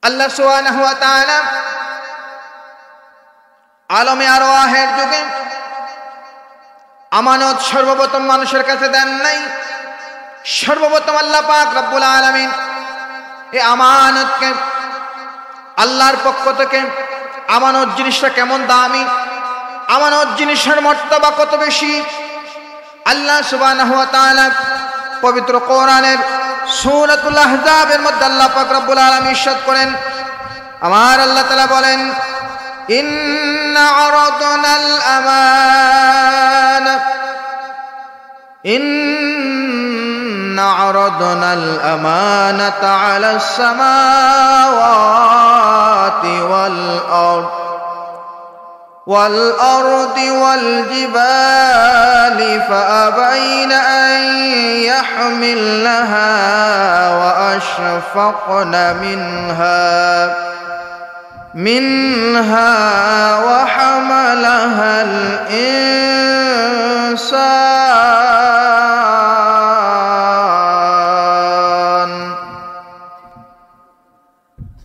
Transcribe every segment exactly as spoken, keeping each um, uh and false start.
আল্লাহ সুবহানাহু ওয়া তাআলা আলমে আরওয়াহের যুগে আমানত সর্বপ্রথম মানুষের কাছে দেন নাই। সর্বপ্রথম আল্লাহ পাক রব্বুল আলামিন এই আমানতকে, আল্লাহর পক্ষ থেকে আমানত জিনিসটা কেমন দামি, আমানত জিনিসের মর্তবা কত বেশি, আল্লাহ সুবহানাহু ওয়া তাআলা পবিত্র কোরআনের সূরাতুল আহজাবের মধ্যে আল্লাহ পাক রব্বুল আলামিন ইরশাদ করেন, আমার আল্লাহ তাআলা বলেন, "ইন্না আরাদনাল আমানা, ইন্না আরাদনাল আমানাতা আলাস সামাওয়াতি ওয়াল আরদ।" والأرض والجبال فأبين أن يحملنها وأشفقن منها، منها وحملها الإنسان।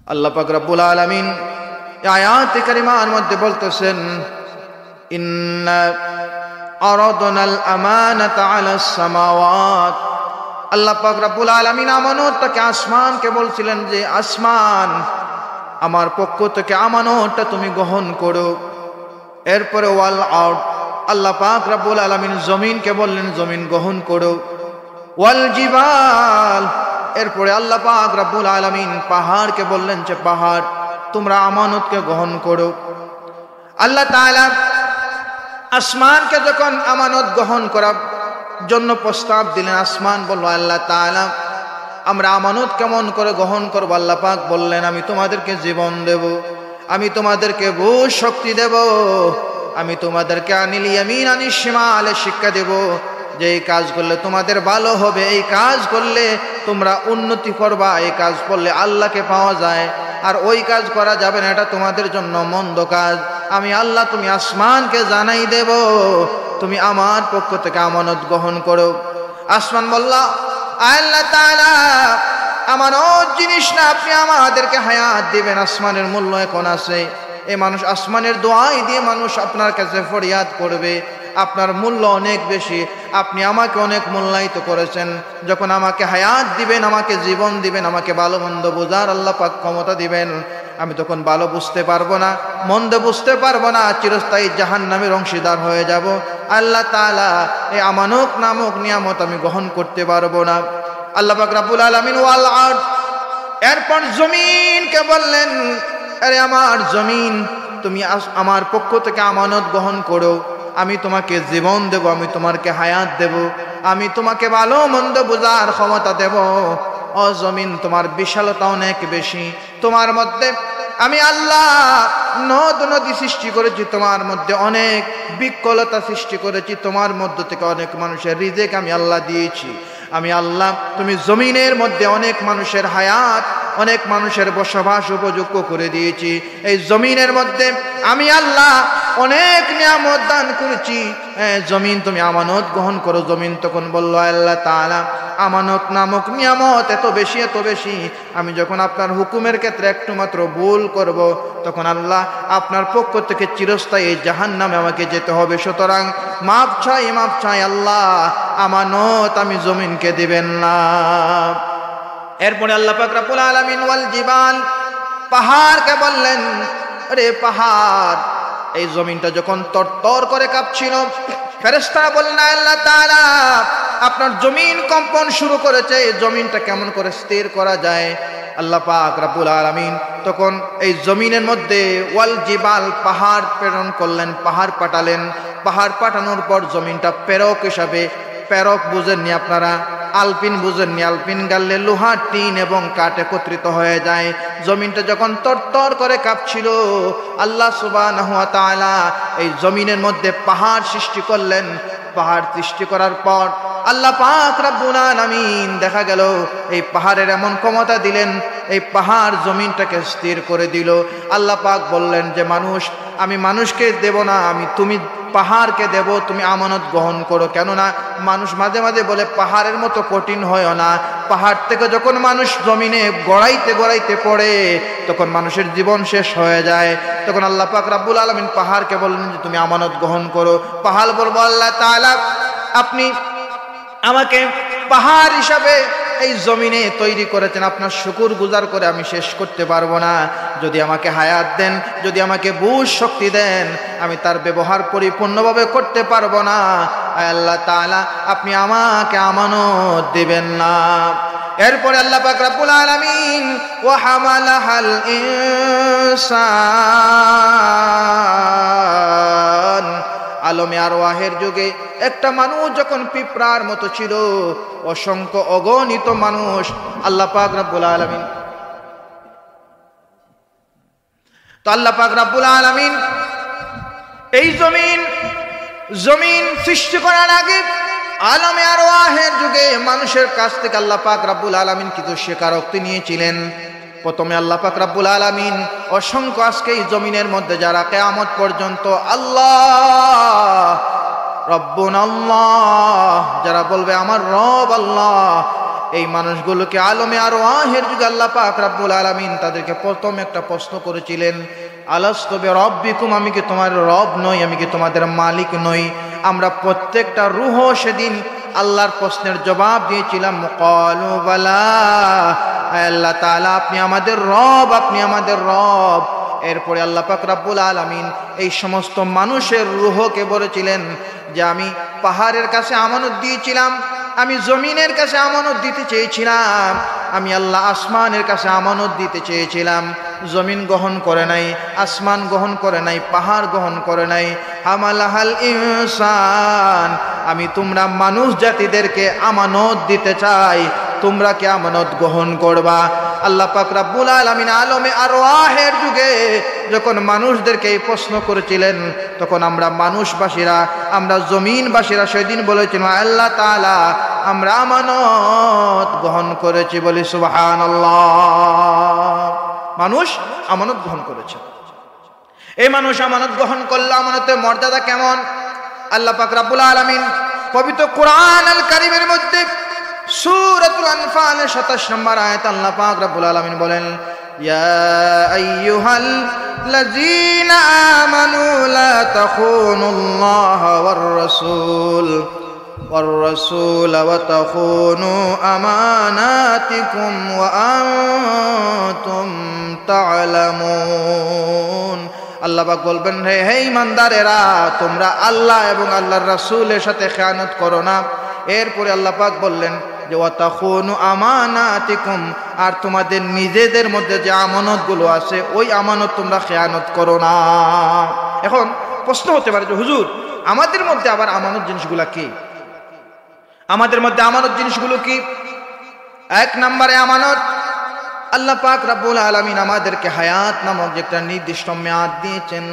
আল্লাহ পাক রব্বুল আলামিন এই আয়াতে কারিমার মধ্যে বলতেছেন, "ইন্না আরাদনাল আমানাতা আলাস সামাওয়াত।" আল্লাহ পাক রব্বুল আলামিন আমানতটাকে আসমানকে বলছিলেন যে, "আসমান, আমার পক্ষ থেকে আমানতটা তুমি গ্রহণ করো।" এরপরে ওয়াল আরদ, আল্লাহ পাক রব্বুল আলামিন জমিনকে বললেন, "জমিন গ্রহণ করো।" ওয়াল জিবাল, এরপরে আল্লাহ পাক রব্বুল আলামিন পাহাড়কে বললেন যে, "পাহাড়, তোমরা আমানতকে গ্রহণ করো।" আল্লাহ তাআলা আসমানকে যখন আমানত গ্রহণ করার জন্য প্রস্তাব দিলেন, আসমান বলল, "আল্লাহ তাআলা, আমরা আমানত কেমন করে গ্রহণ করব?" আল্লাহ পাক বললেন, "আমি তোমাদেরকে জীবন দেব, আমি তোমাদেরকে বুঝ শক্তি দেব, আমি তোমাদেরকে আনিল ইয়ামিন আনিশ শিমালে শিক্ষা দেব, যে এই কাজ করলে তোমাদের ভালো হবে, এই কাজ করলে তোমরা উন্নতি করবা, এই কাজ করলে আল্লাহকে পাওয়া যায়, আর ওই কাজ করা যাবে না, এটা তোমাদের জন্য মন্দ কাজ। আমি আল্লাহ, তুমি আসমানকে জানাই দেব, তুমি আমার পক্ষ থেকে আমানত গ্রহণ করো।" আসমান বলল, "আয় আল্লাহ তাআলা, আমানত জিনিস না, আপনি আমাদেরকে হায়াত দিবেন, আসমানের মূল্য এখন আছে।" এই মানুষ আসমানের দোয়াই দিয়ে মানুষ আপনার কাছে ফরিয়াদ করবে, "আপনার মূল্য অনেক বেশি, আপনি আমাকে অনেক মূল্যায়িত করেছেন, যখন আমাকে হায়াত দিবেন, আমাকে জীবন দিবেন, আমাকে ভালো মন্দ বোঝার আল্লাহ পাক ক্ষমতা দিবেন, আমি তখন ভালো বুঝতে পারবো না, মন্দ বুঝতে পারবো না, চিরস্থায়ী জাহান্নামের অংশীদার হয়ে যাব। আল্লাহ তাআলা, এই আমানত নামক নিয়ামত আমি গ্রহণ করতে পারবো না।" আল্লাহ পাক রব্বুল আলামিন ওয়াল আরদ, এরপর জমিনকে বললেন, "আরে আমার জমিন, তুমি আস-, আমার পক্ষ থেকে আমানত গ্রহণ করো, আমি তোমাকে জীবন দেব, আমি তোমাকে হায়াত দেব, আমি তোমাকে ভালো মন্দ বোঝার ক্ষমতা দেব। ও জমিন, তোমার বিশালতা অনেক বেশি, তোমার মধ্যে আমি আল্লাহ নদ নদী সৃষ্টি করেছি, তোমার মধ্যে অনেক বৃক্ষলতা সৃষ্টি করেছি, তোমার মধ্য থেকে অনেক মানুষের রিজিক আমি আল্লাহ দিয়েছি। আমি আল্লাহ, তুমি জমিনের মধ্যে অনেক মানুষের হায়াত, অনেক মানুষের বসবাস উপযোগ্য করে দিয়েছি। এই জমিনের মধ্যে আমি আল্লাহ অনেক নিয়ামত দান করেছি। এ, জমিন, তুমি আমানত গ্রহণ করো।" জমিন তখন বলল, "আল্লাহ তাআলা, আমানত নামক নিয়ামত এত বেশি, এত বেশি, আমি যখন আপনার হুকুমের ক্ষেত্রে একটু মাত্র ভুল করব, তখন আল্লাহ আপনার পক্ষ থেকে চিরস্থায়ী এই জাহান্নামে আমাকে যেতে হবে। সুতরাং মাফ চাই, মাফ চাই আল্লাহ, আমানত আমি জমিনকে দিবেন না।" এরপরে আল্লাহ পাক রব্বুল আলামিন ওয়াল জিবাল, পাহাড়কে বললেন, "আরে পাহাড়, এই জমিনটা যখন তরতর করে কাঁপছিল, ফেরেশতারা বললেন, আল্লাহ তাআলা, আপনার জমিন কম্পন শুরু করেছে, এই জমিনটা কেমন করে স্থির করা যায়?" আল্লাহ পাক রব্বুল আলামিন তখন এই জমিনের মধ্যে ওয়াল জিবাল, পাহাড় প্রেরণ করলেন, পাহাড় পাঠালেন। পাহাড় পাঠানোর পর জমিনটা প্রেরক হিসাবে, প্রেরক বুঝেননি আপনারা, আলপিন বুঝেননি, আলপিন গাললে লোহা, টিন এবং কাঠ একত্রিত হয়ে যায়। জমিনটা যখন তরতর করে কাঁপছিল, আল্লাহ সুবহানাহু ওয়া তাআলা এই জমিনের মধ্যে পাহাড় সৃষ্টি করলেন। পাহাড় সৃষ্টি করার পর আল্লাহ পাক রব্বুল আলামিন দেখা গেল এই পাহাড়ের এমন ক্ষমতা দিলেন, এই পাহাড় জমিনটাকে স্থির করে দিল। আল্লাহ পাক বললেন যে, "মানুষ, আমি মানুষকে দেব না, আমি তুমি পাহাড়কে দেব, তুমি আমানত গ্রহণ করো।" কেননা মানুষ মাঝে মাঝে বলে, "পাহাড়ের মতো কঠিন হয়ো না।" পাহাড় থেকে যখন মানুষ জমিনে গড়াইতে গড়াইতে পড়ে, তখন মানুষের জীবন শেষ হয়ে যায়। তখন আল্লাহ পাক রাব্বুল আলামিন পাহাড়কে বললেন যে, "তুমি আমানত গ্রহণ করো।" পাহাড় বলবো, "আল্লাহ তাআলা, আপনি আমাকে পাহাড় হিসাবে এই জমিনে তৈরি করেছেন, আপনার শুকুর গুজার করে আমি শেষ করতে পারবো না। যদি আমাকে হায়াত দেন, যদি আমাকে বুঝ শক্তি দেন, আমি তার ব্যবহার পরিপূর্ণভাবে করতে পারবো না। আয় আল্লাহ তাআলা, আপনি আমাকে আমানত দিবেন না।" এরপরে আল্লাহ পাক রাব্বুল আলামিন, "ওয়া হামালাহাল ইনসান।" আলমে আরওয়াহের যুগে একটা মানুষ যখন পিঁপড়ার মতো ছিল, অসংখ্য অগণিত মানুষ, আল্লাহ পাক রাব্বুল আলামিন, তো আল্লাহ পাক রাব্বুল আলামিন এই জমিন, জমিন সৃষ্টি করার আগে আলমে আরওয়াহের যুগে মানুষের কাছ থেকে আল্লাহ পাক রাব্বুল আলামিন কিছু স্বীকারোক্তি নিয়েছিলেন। প্রথমে আল্লাহ পাক রাব্বুল আলামিন অসংখ্য, আজকে এই জমিনের মধ্যে যারা কিয়ামত পর্যন্ত আল্লাহ, রব্বুন আল্লাহ, যারা বলবে, "আমার রব আল্লাহ", এই মানুষগুলোকে আলমে আরওয়াহের যুগে আল্লাহ পাক রাব্বুল আলামিন তাদেরকে প্রথম একটা প্রশ্ন করেছিলেন, "আলাস্তু বিরাব্বিকুম, আমি কি তোমার রব নই, আমি কি তোমাদের মালিক নই?" আমরা প্রত্যেকটা রুহ সেদিন আল্লাহর প্রশ্নের জবাব দিয়েছিলাম, "ক্বালু বালা, আয় আল্লাহ তাআলা, আপনি আমাদের রব, আপনি আমাদের রব।" এরপরে আল্লাহ পাক রাব্বুল আলামিন এই সমস্ত মানুষের রুহকে বলেছিলেন যে, "আমি পাহাড়ের কাছে আমানত দিয়েছিলাম, আমি জমিনের কাছে আমানত দিতে চেয়েছিলাম, আমি আল্লাহ আসমানের কাছে আমানত দিতে চেয়েছিলাম, জমিন গ্রহণ করে নাই, আসমান গ্রহণ করে নাই, পাহাড় গ্রহণ করে নাই।" হামালাহাল ইনসান, আমি তোমরা মানুষ জাতিদেরকে আমানত দিতে চাই, তোমরা কি আমানত গ্রহণ করবা? আল্লাহ পাক রাব্বুল আলামিন আলমে আরওয়াহের যুগে যখন মানুষদেরকে এই প্রশ্ন করেছিলেন, তখন আমরা মানুষবাসীরা, আমরা জমিনবাসীরা সেদিন বলেছিলাম, "আল্লাহ তাআলা, আমরা আমানত গ্রহণ করেছি।" বলি সুবহানাল্লাহ। মানুষ আমানত গ্রহণ করেছে। এই মানুষ আমানত গ্রহণ করলো, আমানতের মর্যাদা কেমন? আল্লাহ পাক রাব্বুল আলামিন পবিত্র কোরআন আল কারীমের মধ্যে সূরাতুল আনফালের সাতাশ নম্বর আয়াত আল্লাহ পাক রাব্বুল আলামিন বলেন, "ইয়া আইয়ুহাল্লাযীনা আমানু লা তাখুনুল্লাহা ওয়ার রাসূল, ওয়ার রাসূলা ওয়া তাখুনু আমানাতিকুম ওয়া আনতুম তা'লামুন।" আল্লাহ পাক বলবেন, "হে, হে ইমানদারেরা, তোমরা আল্লাহ এবং আল্লাহর রাসূলের সাথে খেয়ানত করো না।" এরপরে আল্লাহ পাক বললেন যে, "ওয়া তাখুনু আমানাতিকুম, আর তোমাদের নিজেদের মধ্যে যে আমানতগুলো আছে, ওই আমানত তোমরা খেয়ানত করো না।" এখন প্রশ্ন হতে পারে যে, "হুজুর, আমাদের মধ্যে আবার আমানত জিনিসগুলা কি?" আমাদের মধ্যে আমানত জিনিসগুলো কি? এক নম্বরে আমানত, আল্লাহ পাক রাব্বুল আলামিন আমাদেরকে হায়াত নামক যে একটা নির্দিষ্ট মেয়াদ দিয়েছেন।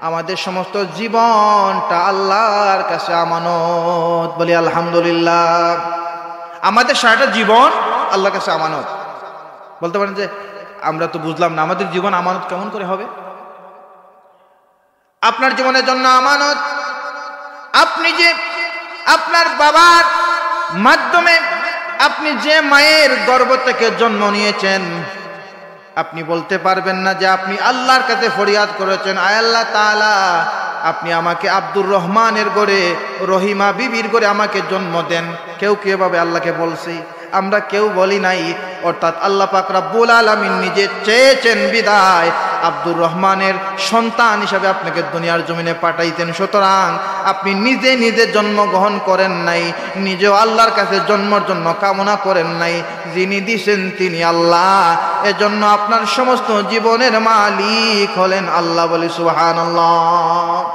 আমাদের সমস্ত জীবনটা আল্লাহর কাছে আমানত। বলি আলহামদুলিল্লাহ। আমাদের সারাটা জীবন আল্লাহর কাছে আমানত। বলতে পারেন যে, "আমরা তো বুঝলাম না, আমাদের জীবন আমানত কেমন করে হবে?" আপনার জীবনের জন্য আমানত। আপনি যে আপনার বাবার মাধ্যমে আপনি যে মায়ের গর্ভ থেকে জন্ম নিয়েছেন, আপনি বলতে পারবেন না যে আপনি আল্লাহর কাছে ফরিয়াদ করেছেন, "আয় আল্লাহ তাআলা, আপনি আমাকে আব্দুর রহমানের ঘরে, রহিমা বিবির ঘরে আমাকে জন্ম দেন।" কেউ কি এভাবে আল্লাহকে বলছে? আমরা কেউ বলি নাই। অর্থাৎ আল্লাহ পাক রাব্বুল আলামিন নিজে চেয়েছেন বিধায় আব্দুর রহমানের সন্তান হিসাবে আপনাকে দুনিয়ার জমিনে পাঠাইতেন। সুতরাং আপনি নিজে নিজে জন্মগ্রহণ করেন নাই, নিজেও আল্লাহর কাছে জন্মর জন্য কামনা করেন নাই। যিনি দিছেন তিনি আল্লাহ। এজন্য আপনার সমস্ত জীবনের মালিক হলেন আল্লাহ। বলি সুবহানাল্লাহ।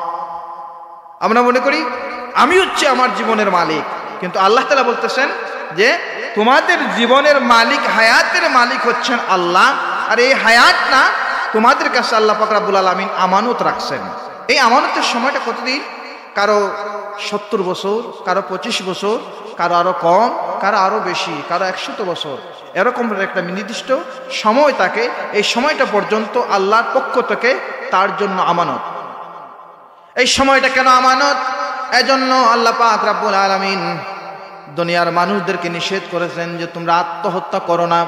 আমরা মনে করি আমি হচ্ছে আমার জীবনের মালিক, কিন্তু আল্লাহ তাআলা বলতেছেন যে তোমাদের জীবনের মালিক, হায়াতের মালিক হচ্ছেন আল্লাহ। আর এই হায়াতটা তোমাদের কাছে আল্লাহ পাক রাব্বুল আলামিন আমানত রাখছেন। এই আমানতের সময়টা কতদিন? কারো সত্তর বছর, কারো পঁচিশ বছর, কারো আরো কম, কারো আরো বেশি, কারো একশত বছর। এরকম একটা নির্দিষ্ট সময় থাকে। এই সময়টা পর্যন্ত আল্লাহর পক্ষ থেকে তার জন্য আমানত। এই সময়টা কেন আমানত? এজন্য আল্লাহ পাক রাব্বুল আলামিন দুনিয়ার মানুষদেরকে নিষেধ করেছেন যে তোমরা আত্মহত্যা করো না,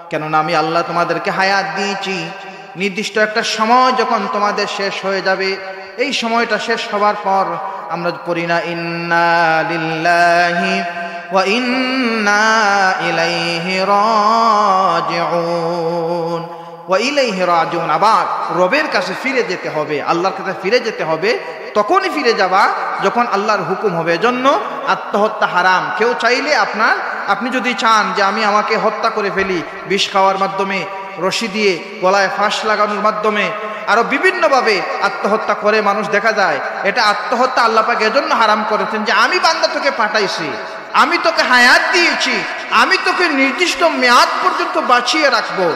কেননা আমি আল্লাহ তোমাদেরকে হায়াত দিয়েছি। নির্দিষ্ট একটা সময় যখন তোমাদের শেষ হয়ে যাবে, এই সময়টা শেষ হবার পর আমরা পড়ি না, "ইন্না লিল্লাহি ওয়া ইন্না ইলাইহি রাজিউন।" ওয়া ইলাইহি রাজিউন, আবার রবের কাছে ফিরে যেতে হবে, আল্লাহর কাছে ফিরে যেতে হবে। তখনই ফিরে যাবা যখন আল্লাহর হুকুম হবে। এজন্য আত্মহত্যা হারাম। কেউ চাইলে আপনার, আপনি যদি চান যে আমি আমাকে হত্যা করে ফেলি, বিষ খাওয়ার মাধ্যমে, রশি দিয়ে গলায় ফাঁস লাগানোর মাধ্যমে, আরো বিভিন্নভাবে আত্মহত্যা করে মানুষ দেখা যায়, এটা আত্মহত্যা আল্লাহ পাক এজন্য হারাম করেছেন যে আমি বান্দা তোকে পাঠাইছি, আমি তোকে হায়াত দিয়েছি, আমি তোকে নির্দিষ্ট মেয়াদ পর্যন্ত বাঁচিয়ে রাখবো,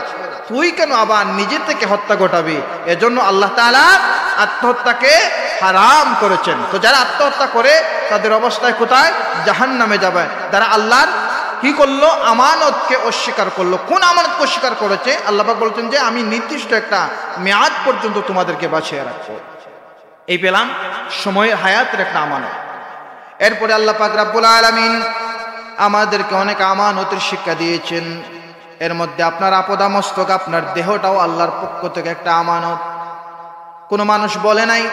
তুই কেন আবার নিজে থেকে হত্যা ঘটাবি? এজন্য আল্লাহ তাআলা আত্মহত্যাকে হারাম করেছেন। তো যারা আত্মহত্যা করে, তাদের অবস্থায় কোথায়? জাহান্নামে যাবে। তারা আল্লাহর কি করলো? আমানতকে অস্বীকার করলো। কোন আমানতকে অস্বীকার করেছে? আল্লাহ পাক বলছেন যে আমি নির্দিষ্ট একটা মেয়াদ পর্যন্ত তোমাদেরকে বাঁচিয়ে রাখবো। এই পেলাম সময়, হায়াতের একটা আমানত। এরপরে আল্লাহ পাক রাব্বুল আলামিন আমাদেরকে অনেক আমানতের শিক্ষা দিয়েছেন। এর মধ্যে আপনার আপদা মস্তক, আপনার দেহটাও আল্লাহর পক্ষ থেকে একটা আমানত। কোনো মানুষ বলে নাই,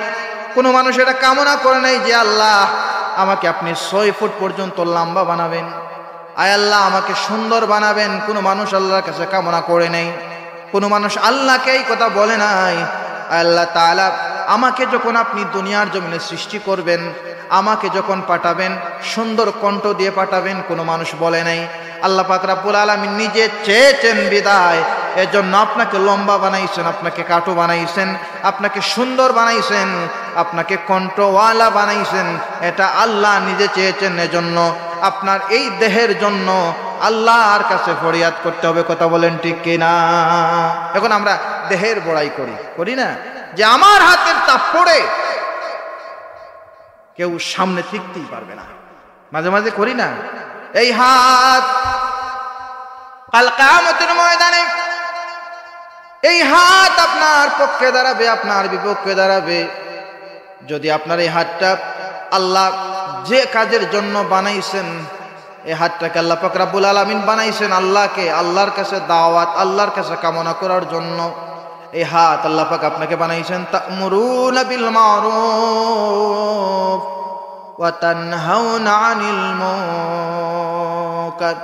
কোনো মানুষ এটা কামনা করে নাই যে, "আল্লাহ, আমাকে আপনি ছয় ফুট পর্যন্ত লম্বা বানাবেন, আয় আল্লাহ, আমাকে সুন্দর বানাবেন।" কোনো মানুষ আল্লাহর কাছে কামনা করে নাই। কোনো মানুষ আল্লাহকে এই কথা বলে নাই, "আয় আল্লাহ তাআলা, আমাকে যখন আপনি দুনিয়ার জমিনে সৃষ্টি করবেন, আমাকে যখন পাঠাবেন, সুন্দর কণ্ঠ দিয়ে পাঠাবেন।" কোনো মানুষ বলে নাই। আল্লাহ পাক রাব্বুল আলামিন নিজে চেয়েছেন বিদায়, এজন্য আপনাকে লম্বা বানাইছেন, আপনাকে কাটো বানাইছেন, আপনাকে সুন্দর বানাইছেন, আপনাকে কণ্ঠওয়ালা বানাইছেন। এটা আল্লাহ নিজে চেয়েছেন, এজন্য আপনার এই দেহের জন্য আল্লাহর কাছে ফরিয়াদ করতে হবে। কথা বলেন ঠিক কি না? এখন আমরা দেহের বড়াই করি, করি না? যে আমার হাতের থাপ্পড়ে কেউ সামনে টিকতেই পারবে না, মাঝে মাঝে করি না? এই হাত কাল কিয়ামতের ময়দানে, এই হাত আপনার পক্ষে দাঁড়াবে, আপনার বিপক্ষে দাঁড়াবে। যদি আপনার এই হাতটা আল্লাহ যে কাজের জন্য বানাইছেন, এই হাতটাকে আল্লাহ পাক রাব্বুল আলামিন বানাইছেন আল্লাহকে, আল্লাহর কাছে দাওয়াত, আল্লাহর কাছে কামনা করার জন্য। এই হাত আল্লাহ পাক আপনাকে বানাইছেন, তা'মুরুনা বিল মা'রুফ ওয়া তানহাউনা আনিল মুনকার।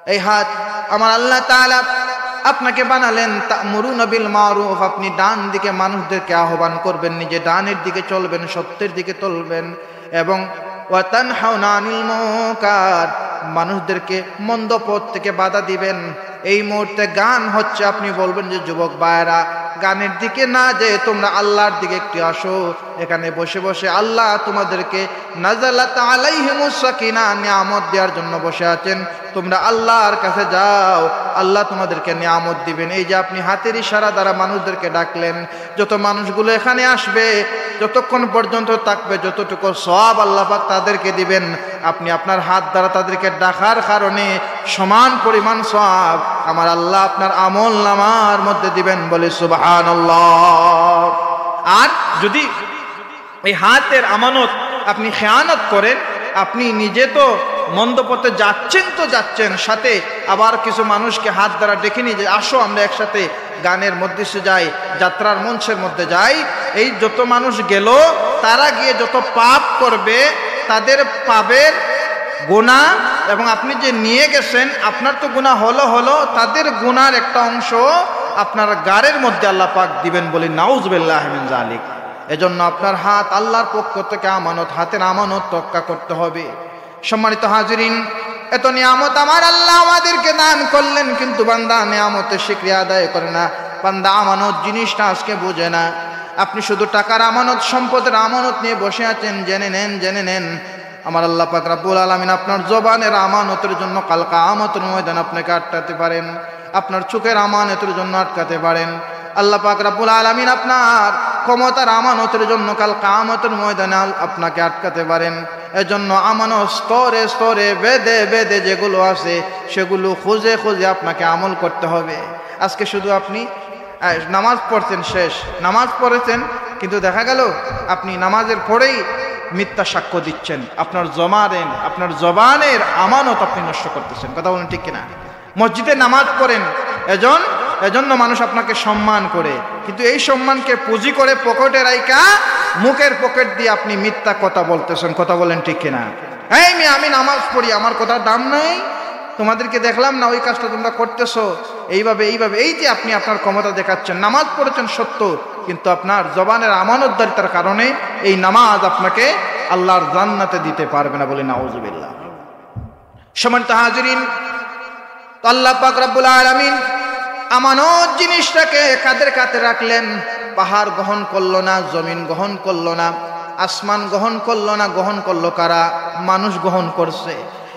এই হাত আমার আল্লাহ তাআলা আপনাকে বানালেন, তা'মুরুনা বিল মা'রুফ, আপনি ডান দিকে মানুষদেরকে আহ্বান করবেন, নিজে ডানের দিকে চলবেন, সত্যের দিকে চলবেন, এবং ওয়া তানহাউনা আনিল মুনকার, মানুষদেরকে মন্দ পথ থেকে বাধা দিবেন। এই মুহূর্তে গান হচ্ছে, আপনি বলবেন যে, "যুবক ভাইরা, গানের দিকে না যেয়ে তোমরা আল্লাহর দিকে একটু আসো।" এখানে বসে বসে আল্লাহ তোমাদেরকে নাযালাত আলাইহিমুস সাকিনা, নিয়ামত দেওয়ার জন্য বসে আছেন। তোমরা আল্লাহর কাছে যাও, আল্লাহ তোমাদেরকে নিয়ামত দিবেন। এই যে আপনি হাতের ইশারা দ্বারা মানুষদেরকে ডাকলেন, যত মানুষগুলো এখানে আসবে, যতক্ষণ পর্যন্ত থাকবে, যতটুকু সওয়াব আল্লাহ পাক তাদেরকে দিবেন, আপনি আপনার হাত দ্বারা তাদেরকে ডাকার কারণে সমান পরিমাণ সওয়াব আমার আল্লাহ আপনার আমল নামার মধ্যে দিবেন। বলি সুবহানাল্লাহ। আর যদি এই হাতের আমানত আপনি খেয়ানত করেন, আপনি নিজে তো মন্দ পথে যাচ্ছেন তো যাচ্ছেন, সাথে আবার কিছু মানুষকে হাত দ্বারা ডেকে নিয়ে যে, "আসো, আমরা একসাথে গানের মধ্যে সে যাই, যাত্রার মঞ্চের মধ্যে যাই।" এই যত মানুষ গেল, তারা গিয়ে যত পাপ করবে, তাদের পাপের গুনাহ, এবং আপনি যে নিয়ে গেছেন, আপনার তো গুনাহ হলো হলো, তাদের গুনার একটা অংশ আপনার গানের মধ্যে আল্লাহ পাক দিবেন। বলি নাউজুবিল্লাহ মিন জালিক। এজন্য আপনার হাত আল্লাহর পক্ষ থেকে আমানত, হাতের আমানত রক্ষা করতে হবে। সম্মানিত হাজিরিন, এত নিয়ামত আমার আল্লাহ আমাদেরকে দান করলেন, কিন্তু বান্দা নিয়ামতের শুকরিয়া আদায় করে না, বান্দা আমানত জিনিসটা আজকে বুঝে না। আপনি শুধু টাকার আমানত, সম্পদের আমানত নিয়ে বসে আছেন, জেনে নেন, জেনে নেন, আমার আল্লাহ পাক রাব্বুল আলামিন আপনার জবানের আমানতের জন্য কাল কিয়ামতের ময়দান আপনাকে আটকাতে পারেন, আপনার চোখের আমানতের জন্য আটকাতে পারেন। আল্লাহ পাক রাব্বুল আলামিন আপনার ক্ষমতার আমানতের জন্য কাল কিয়ামতের ময়দানে আল-, আপনাকে আটকাতে পারেন। এজন্য আমানত স্তরে স্তরে, বেদে বেদে যেগুলো আছে, সেগুলো খুঁজে খুঁজে আপনাকে আমল করতে হবে। আজকে শুধু আপনি, আহ, নামাজ পড়ছেন, শেষ নামাজ পড়েছেন, কিন্তু দেখা গেল আপনি নামাজের পরেই মিথ্যা সাক্ষ্য দিচ্ছেন, আপনার জমানের, আপনার জবানের আমানত আপনি নষ্ট করতেছেন। কথা বলেন ঠিক কিনা? মসজিদে নামাজ পড়েন, এজন-, এজন্য মানুষ আপনাকে সম্মান করে, কিন্তু এই সম্মানকে পুঁজি করে পকেটে রাইখা মুখের পকেট দিয়ে আপনি মিথ্যা কথা বলতেছেন। কথা বলেন ঠিক কিনা? এই মিয়া, আমি নামাজ পড়ি, আমার কথার দাম নাই? তোমাদেরকে দেখলাম না ওই কাজটা তোমরা করতেছো, এইভাবে, এইভাবে। এই যে আপনি আপনার ক্ষমতা দেখাচ্ছেন, নামাজ পড়েছেন সত্য, কিন্তু আপনার জবানের আমানতদারিতার কারণে এই নামাজ আপনাকে আল্লাহর জান্নাতে দিতে পারবে না, বলি নাউজুবিল্লাহ। সম্মানিত হাজিরিন, তো আল্লাহ পাক রব্বুল আলামিন আমানত জিনিসটাকে কাদের কাতে রাখলেন। পাহাড় গ্রহণ করলো না, জমিন গ্রহণ করলো না, আসমান গ্রহণ করলো না, গ্রহণ করলো কারা? মানুষ গ্রহণ করছে।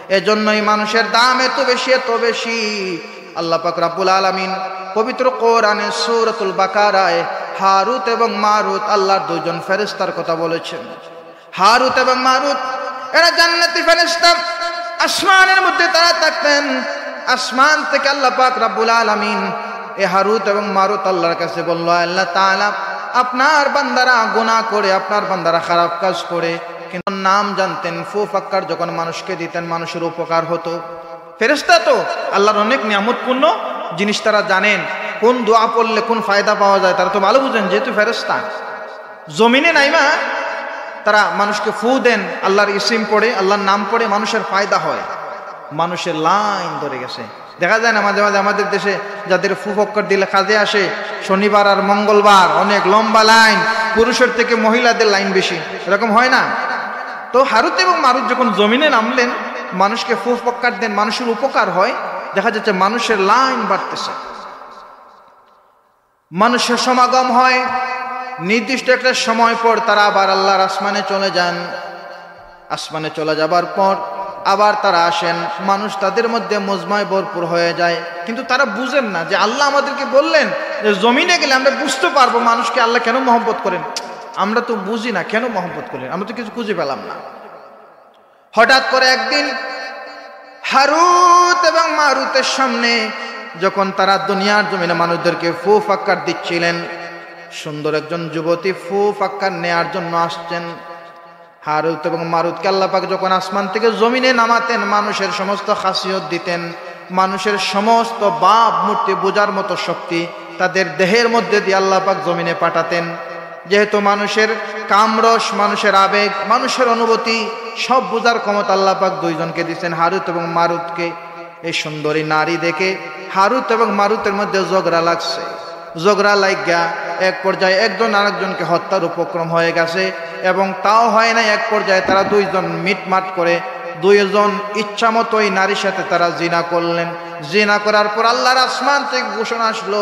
এজন্যই মানুষের দাম এত বেশি, এত বেশি। আল্লাহ পাক রব্বুল আলামিন পবিত্র কোরআনে সূরাতুল বাকারায় হারুত এবং মারুত আল্লাহর দুইজন ফেরেশতার কথা বলেছেন। হারুত এবং মারুত এরা জান্নাতি ফেরেশতা, আসমানের মধ্যে তারা থাকতেন। আসমান থেকে আল্লাহ পাক রব্বুল আলামিন এ হারুত এবং মারুত আল্লাহর কাছে বলল, "আল্লাহ তাআলা, আপনার বান্দারা গুনাহ করে, আপনার বান্দারা খারাপ কাজ করে, কিন্তু নাম জানতেন, ফু ফাক্কার যখন মানুষকে দিতেন, মানুষের উপকার হতো।" ফেরেশতা তো আল্লাহর অনেক নিয়ামতপূর্ণ জিনিস তারা জানেন, কোন দোয়া পড়লে কোন ফায়দা পাওয়া যায়, তারা তো ভালো বুঝেন, যেহেতু ফেরেশতা। জমিনে নাইমা তারা মানুষকে ফু দেন, আল্লাহর ইসিম পড়ে, আল্লাহর নাম পড়ে, মানুষের ফায়দা হয়, মানুষের লাইন ধরে গেছে। দেখা যায় না মাঝে মাঝে আমাদের দেশে যাদের ফু ফক্কর দিলে কাজে আসে, শনিবার আর মঙ্গলবার অনেক লম্বা লাইন, পুরুষের থেকে মহিলাদের লাইন বেশি, এরকম হয় না? তো হারুত এবং মারুত যখন জমিনে নামলেন, মানুষকে ফু ফক্কর দেন, মানুষের উপকার হয়, দেখা যাচ্ছে মানুষের লাইন বাড়তেছে, মানুষের সমাগম হয়। নির্দিষ্ট একটা সময় পর তারা আবার আল্লাহর আসমানে চলে যান। আসমানে চলে যাবার পর আবার তারা আসেন, মানুষ তাদের মধ্যে মজমায় ভরপুর হয়ে যায়, কিন্তু তারা বুঝেন না যে আল্লাহ আমাদেরকে বললেন যে জমিনে গেলে আমরা বুঝতে পারবো মানুষকে আল্লাহ কেন মহব্বত করেন। আমরা তো বুঝি না কেন মহব্বত করেন, আমরা তো কিছু খুঁজে পেলাম না। হঠাৎ করে একদিন হারুত এবং মারুতের সামনে যখন তারা দুনিয়ার জমিনে মানুষদেরকে ফু ফাক্কার দিচ্ছিলেন, সুন্দর একজন যুবতী ফু ফাক্কার নেয়ার জন্য আসছেন। হারুত এবং মারুতকে আল্লাহ পাক যখন আসমান থেকে জমিনে নামাতেন, মানুষের সমস্ত খাসিয়ত দিতেন, মানুষের সমস্ত ভাবমূর্তি বোঝার মতো শক্তি তাদের দেহের মধ্যে দিয়ে আল্লাহ পাক জমিনে পাঠাতেন। যেহেতু মানুষের কামরস, মানুষের আবেগ, মানুষের অনুভূতি সব বোঝার ক্ষমতা আল্লাহ পাক দুইজনকে দিচ্ছেন, হারুত এবং মারুতকে। এই সুন্দরী নারী দেখে হারুত এবং মারুতের মধ্যে ঝগড়া লাগছে। ঝগড়া লাগিয়া এক পর্যায়ে একজন আরেকজনকে হত্যার উপক্রম হয়ে গেছে, এবং তাও হয় না, এক পর্যায়ে তারা দুইজন মিটমাট করে দুইজন ইচ্ছা মতো এই নারীর সাথে তারা জিনা করলেন। জিনা করার পর আল্লাহর আসমান থেকে ঘোষণা আসলো,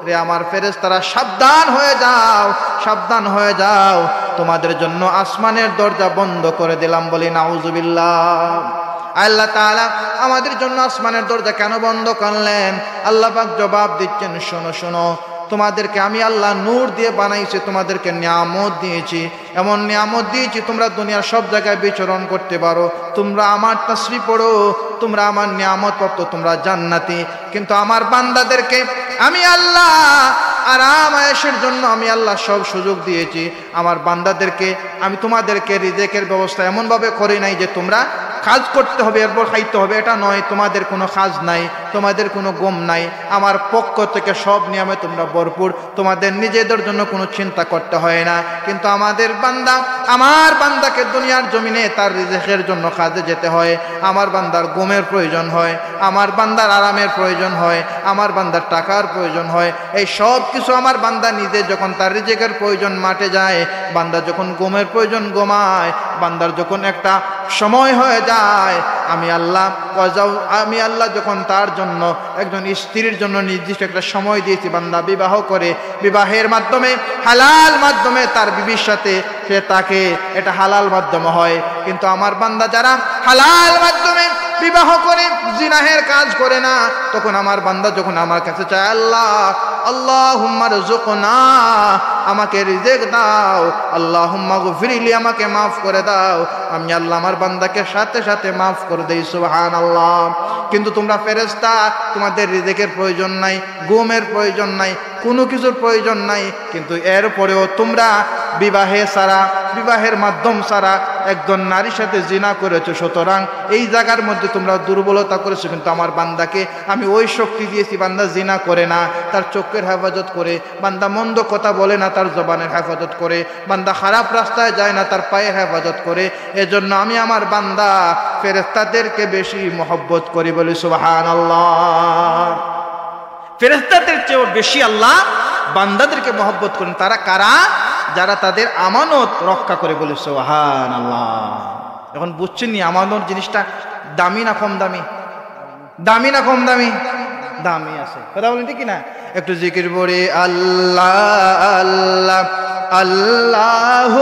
"রে আমার ফেরেশতারা, সাবধান হয়ে যাও, সাবধান হয়ে যাও, তোমাদের জন্য আসমানের দরজা বন্ধ করে দিলাম।" বলি নাউজুবিল্লাহ। আল্লাহ তাআলা আমাদের জন্য আসমানের দরজা কেন বন্ধ করলেন? আল্লাহ পাক জবাব দিচ্ছেন, "শোনো, শোনো, তোমাদেরকে আমি আল্লাহ নূর দিয়ে বানাইছি, তোমাদেরকে নিয়ামত দিয়েছি, এমন নিয়ামত দিয়েছি তোমরা দুনিয়ার সব জায়গায় বিচরণ করতে পারো, তোমরা আমার তসবি পড়ো, তোমরা আমার নিয়ামত প্রাপ্ত, তোমরা জান্নাতি। কিন্তু আমার বান্দাদেরকে আমি আল্লাহ আরাম আয়েশের জন্য আমি আল্লাহ সব সুযোগ দিয়েছি। আমার বান্দাদেরকে আমি তোমাদেরকে রিজেকের ব্যবস্থা এমনভাবে করি নাই যে তোমরা কাজ করতে হবে, এরপর খাইতে হবে, এটা নয়, তোমাদের কোনো কাজ নাই, তোমাদের কোনো ঘুম নাই, আমার পক্ষ থেকে সব নিয়ামতে তোমরা ভরপুর, তোমাদের নিজেদের জন্য কোনো চিন্তা করতে হয় না।" কিন্তু আমাদের বান্দা, আমার বান্দাকে দুনিয়ার জমিনে তার রিজেকের জন্য কাজে যেতে হয়, আমার বান্দার ঘুমের প্রয়োজন হয়, আমার বান্দার আরামের প্রয়োজন হয়, আমার বান্দার টাকার প্রয়োজন হয়, এই সব কিছু আমার বান্দা নিজে যখন তার রিজেকের প্রয়োজন মাঠে যায়, বান্দা যখন ঘুমের প্রয়োজন ঘুমায়, বান্দার যখন একটা সময় হয়ে যায়, আমি আল্লাহ, আমি আল্লাহ যখন তার জন্য, একজন স্ত্রীর জন্য নির্দিষ্ট একটা সময় দিয়েছি, বান্দা বিবাহ করে, বিবাহের মাধ্যমে, হালাল মাধ্যমে তার বিবির সাথে সে থাকে, এটা হালাল মাধ্যমে হয়। কিন্তু আমার বান্দা যারা হালাল মাধ্যমে বিবাহ করে, জিনাহের কাজ করে না, তখন আমার বান্দা যখন আমার কাছে চায়, "আল্লাহ, আল্লাহুম্মা রযুকনা, আমাকে রিজেক দাও, আল্লাহুম্মা গফিরলি, আমাকে মাফ করে দাও", আমি আল্লাহ আমার বান্দাকে সাথে সাথে মাফ করে দেই। সুবহানাল্লাহ। কিন্তু তোমরা ফেরেশতা, তোমাদের রিজেকের প্রয়োজন নাই, ঘুমের প্রয়োজন নাই, কোনো কিছুর প্রয়োজন নাই, কিন্তু এরপরেও তোমরা বিবাহে ছাড়া, বিবাহের মাধ্যম ছাড়া একজন নারীর সাথে জিনা করেছো, সুতরাং এই জায়গার মধ্যে তোমরা দুর্বলতা করেছো, কিন্তু আমার বান্দাকে আমি ওই শক্তি দিয়েছি, বান্দা জিনা করে না, তার চোখের হেফাজত করে, বান্দা মন্দ কথা বলে না, তার জবানের হেফাজত করে, বান্দা খারাপ রাস্তায় যায় না, তার পায়ের হেফাজত করে। এজন্য আমি আমার বান্দা ফেরেশতাদেরকে বেশি মহব্বত করি, বলি সুবহানাল্লাহ। ফেরেশতাদের চেয়েও বেশি আল্লাহ বান্দাদেরকে মহব্বত করেন। তারা কারা? যারা তাদের আমানত রক্ষা করে, বলি সুবহানাল্লাহ। এখন বুঝছেন নি আমানত জিনিসটা দামি না কম দামি? দামি না কম দামি? দামি আছে, কথা বলেন ঠিক কি না? একটু জিকির পড়ি, আল্লাহ আল্লাহ আল্লাহ।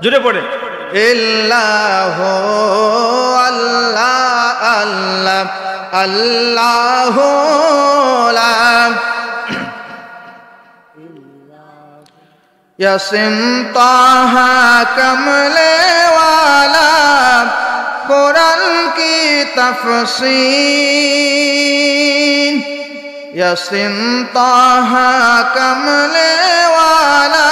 জোরে পড়ে, ইল্লাহ আল্লাহ আল্লাহ আল্লাহ। ইয়াসিন তাহা কমলে ওয়ালা, কোরআন কি তফসির। ইয়াসিন তাহা কমলে ওয়ালা,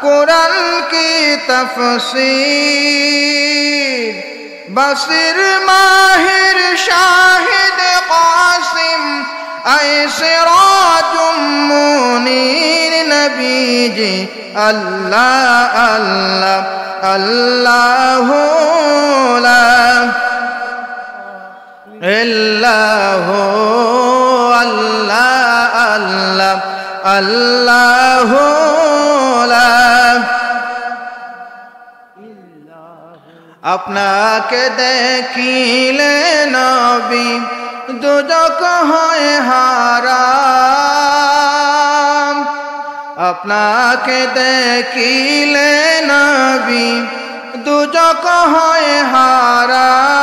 কোরআন কি তফসির। বাসির মাহির শাহিদ কাসিম, আই সিরাজুম মুনির নবীজি। আল্লাহ আল্লাহ আল্লাহ লা ইল্লাহু আল্লাহ আল্লাহ আল্লাহু লা। আপনাকে দেখিলে নবী দুজখ হয় হারাম। আপনাকে দেখিলে নবী দুজখ হয় হারাম।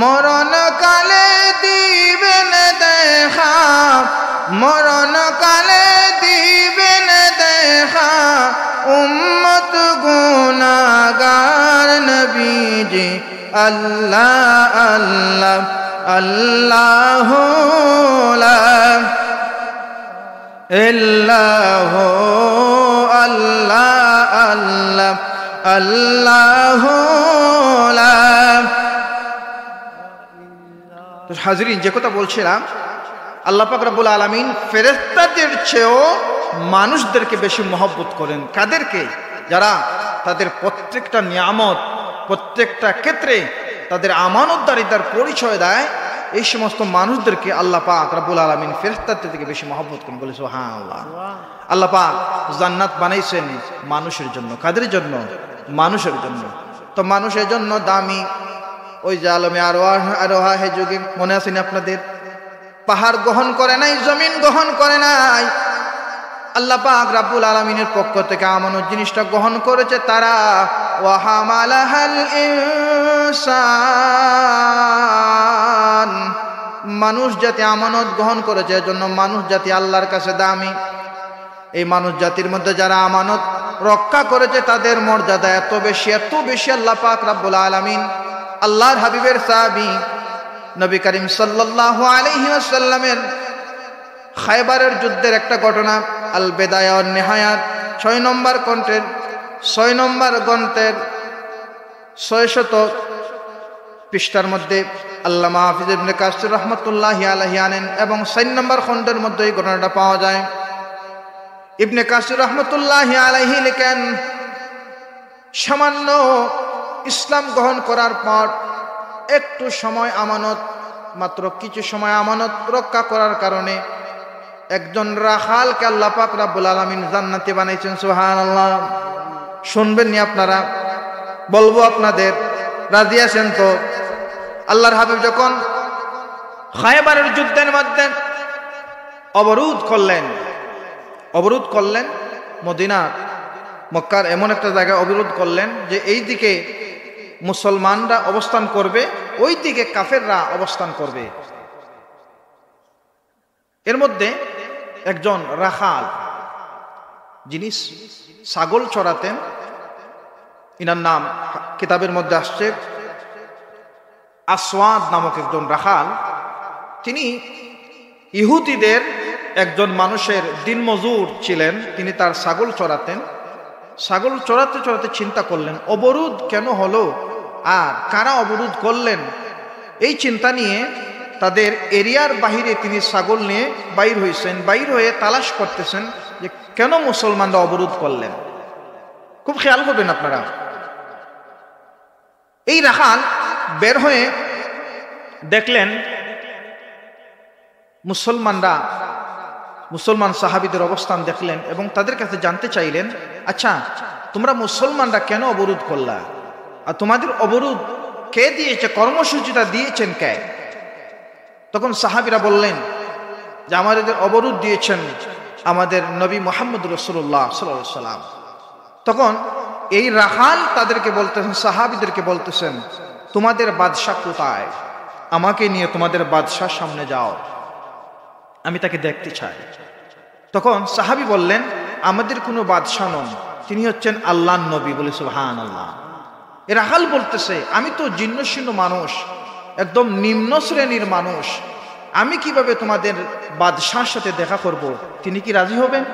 মরণকালে দিবেন দেখা, মরণকালে দিবেন দেখা, উম্মত গুনাগার নবীজি। আল্লাহ আল্লাহ আল্লাহু লা ইল্লাহু আল্লাহ আল্লাহ আল্লাহু লা। তো হাজিরিন, যে কথা বলছিলাম, আল্লাহ পাক রব্বুল আলামিন ফেরেশতাদের চেয়েও মানুষদেরকে বেশি মহব্বত করেন। কাদেরকে? যারা তাদের প্রত্যেকটা নিয়ামত, প্রত্যেকটা ক্ষেত্রে তাদের আমানতদারিতার পরিচয় দেয়, এই সমস্ত মানুষদেরকে আল্লাহ পাক রব্বুল আলামিন ফেরেশতাদের থেকে বেশি মহব্বত করেন। বলি সুবহানাল্লাহ। আল্লাহ পাক জান্নাত বানাইছেন মানুষের জন্য। কাদের জন্য? মানুষের জন্য। তো মানুষের জন্য দামি ওই যে আলমে আরোহা, আরোহা হে যুগে মনে আছে নি আপনাদের? পাহাড় গ্রহণ করে নাই, জমিন গ্রহণ করে নাই। আল্লাহ পাক রাব্বুল আলামিনের পক্ষ থেকে আমানত জিনিসটা গ্রহণ করেছে তারা। ওয়া হামালাহাল ইনসান, মানুষ জাতি আমানত গ্রহণ করেছে, এজন্য মানুষ জাতি আল্লাহর কাছে দামি। এই মানুষ জাতির মধ্যে যারা আমানত রক্ষা করেছে, তাদের মর্যাদা এত বেশি, এত বেশি, আল্লাহ পাক রাব্বুল আলামিন আল্লাহর হাবিবের সাহাবী নবী করিম সাল্লাল্লাহু আলাইহি ওয়াসাল্লামের খায়বারের যুদ্ধের একটা ঘটনা, আল বেদায়া ওয়ান নেহায়াত, ছয় নম্বর খণ্ডের, ছয় নম্বর গ্রন্থের ছয় শত পৃষ্ঠার মধ্যে আল্লামা হাফিজ ইবনে কাসির রহমতুল্লাহি আলাইহি আনেন এবং চার নম্বর খণ্ডের মধ্যে এই ঘটনাটা পাওয়া যায়। ইবনে কাসির রহমতুল্লাহি আলাইহি লেখেন, সামান্য ইসলাম গ্রহণ করার পর একটু সময় আমানত, মাত্র কিছু সময় আমানত রক্ষা করার কারণে একজন রাখালকে আল্লাহ পাক রাব্বুল আলামিন জান্নাতি বানাইছেন। সুবহানাল্লাহ। শুনবেন নি আপনারা? বলবো আপনাদের, রাজি আছেন তো? আল্লাহর হাবিব যখন খায়বারের যুদ্ধের মধ্যে অবরোধ করলেন, অবরোধ করলেন মদিনা, মক্কার এমন একটা জায়গায় অবরোধ করলেন যে এই দিকে মুসলমানরা অবস্থান করবে, ওই দিকে কাফেররা অবস্থান করবে। এর মধ্যে একজন রাখাল, যিনি ছাগল চড়াতেন, ইনার নাম কিতাবের মধ্যে আসছে আসওয়াদ নামক একজন রাখাল, তিনি ইহুদিদের একজন মানুষের দিনমজুর ছিলেন, তিনি তার ছাগল চরাতেন। ছাগল চরাতে চরাতে চিন্তা করলেন, অবরোধ কেন হলো আর কারা অবরোধ করলেন? এই চিন্তা নিয়ে তাদের এরিয়ার বাহিরে তিনি ছাগল নিয়ে বাইর হইছেন। বাইর হয়ে তালাশ করতেছেন যে কেন মুসলমানরা অবরোধ করলেন। খুব খেয়াল করবেন আপনারা। এই রাখাল বের হয়ে দেখলেন মুসলমানরা, মুসলমান সাহাবীদের অবস্থান দেখলেন এবং তাদের কাছে জানতে চাইলেন, "আচ্ছা, তোমরা মুসলমানরা কেন অবরোধ করলা? আর তোমাদের অবরোধ কে দিয়েছে? কর্মসূচিটা দিয়েছেন কে?" তখন সাহাবীরা বললেন যে, "আমাদের অবরোধ দিয়েছেন আমাদের নবী মুহাম্মদ রাসূলুল্লাহ সাল্লাল্লাহু আলাইহি ওয়াসাল্লাম।" তখন এই রাখাল তাদেরকে বলতেছেন, সাহাবীদেরকে বলতেছেন, "তোমাদের বাদশা কোথায়? আমাকে নিয়ে তোমাদের বাদশার সামনে যাও, আমি তাকে দেখতে চাই।" তখন সাহাবী বললেন, "আমাদের কোনো বাদশা নন, তিনি হচ্ছেন আল্লাহর নবী।" বলে, "সুবহানাল্লাহ।" এ রাখাল বলতেছে, "আমি তো জীর্ণশীর্ণ মানুষ, একদম নিম্ন শ্রেণীর মানুষ, আমি কিভাবে তোমাদের বাদশার সাথে দেখা করব? তিনি কি রাজি হবেন?"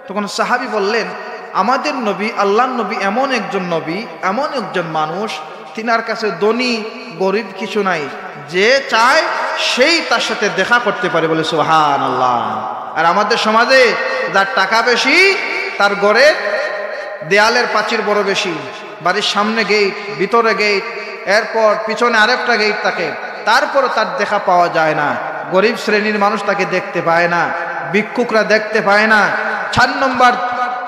তখন সাহাবী বললেন, "আমাদের নবী, আল্লাহর নবী এমন একজন নবী, এমন একজন মানুষ, তিনার কাছে ধনী গরিব কিছু নাই, যে চায় সেই তার সাথে দেখা করতে পারে।" বলে, "সুবহানাল্লাহ।" আর আমাদের সমাজে যার টাকা বেশি, তার ঘরের দেয়ালের পাঁচিল বড় বেশি, বাড়ির সামনে গেট, ভিতরে গেট, এরপর পিছনে আরেকটা গেট থাকে, তারপরও তার দেখা পাওয়া যায় না। গরিব শ্রেণীর মানুষ তাকে দেখতে পায় না, ভিক্ষুকরা দেখতে পায় না। চার নম্বর,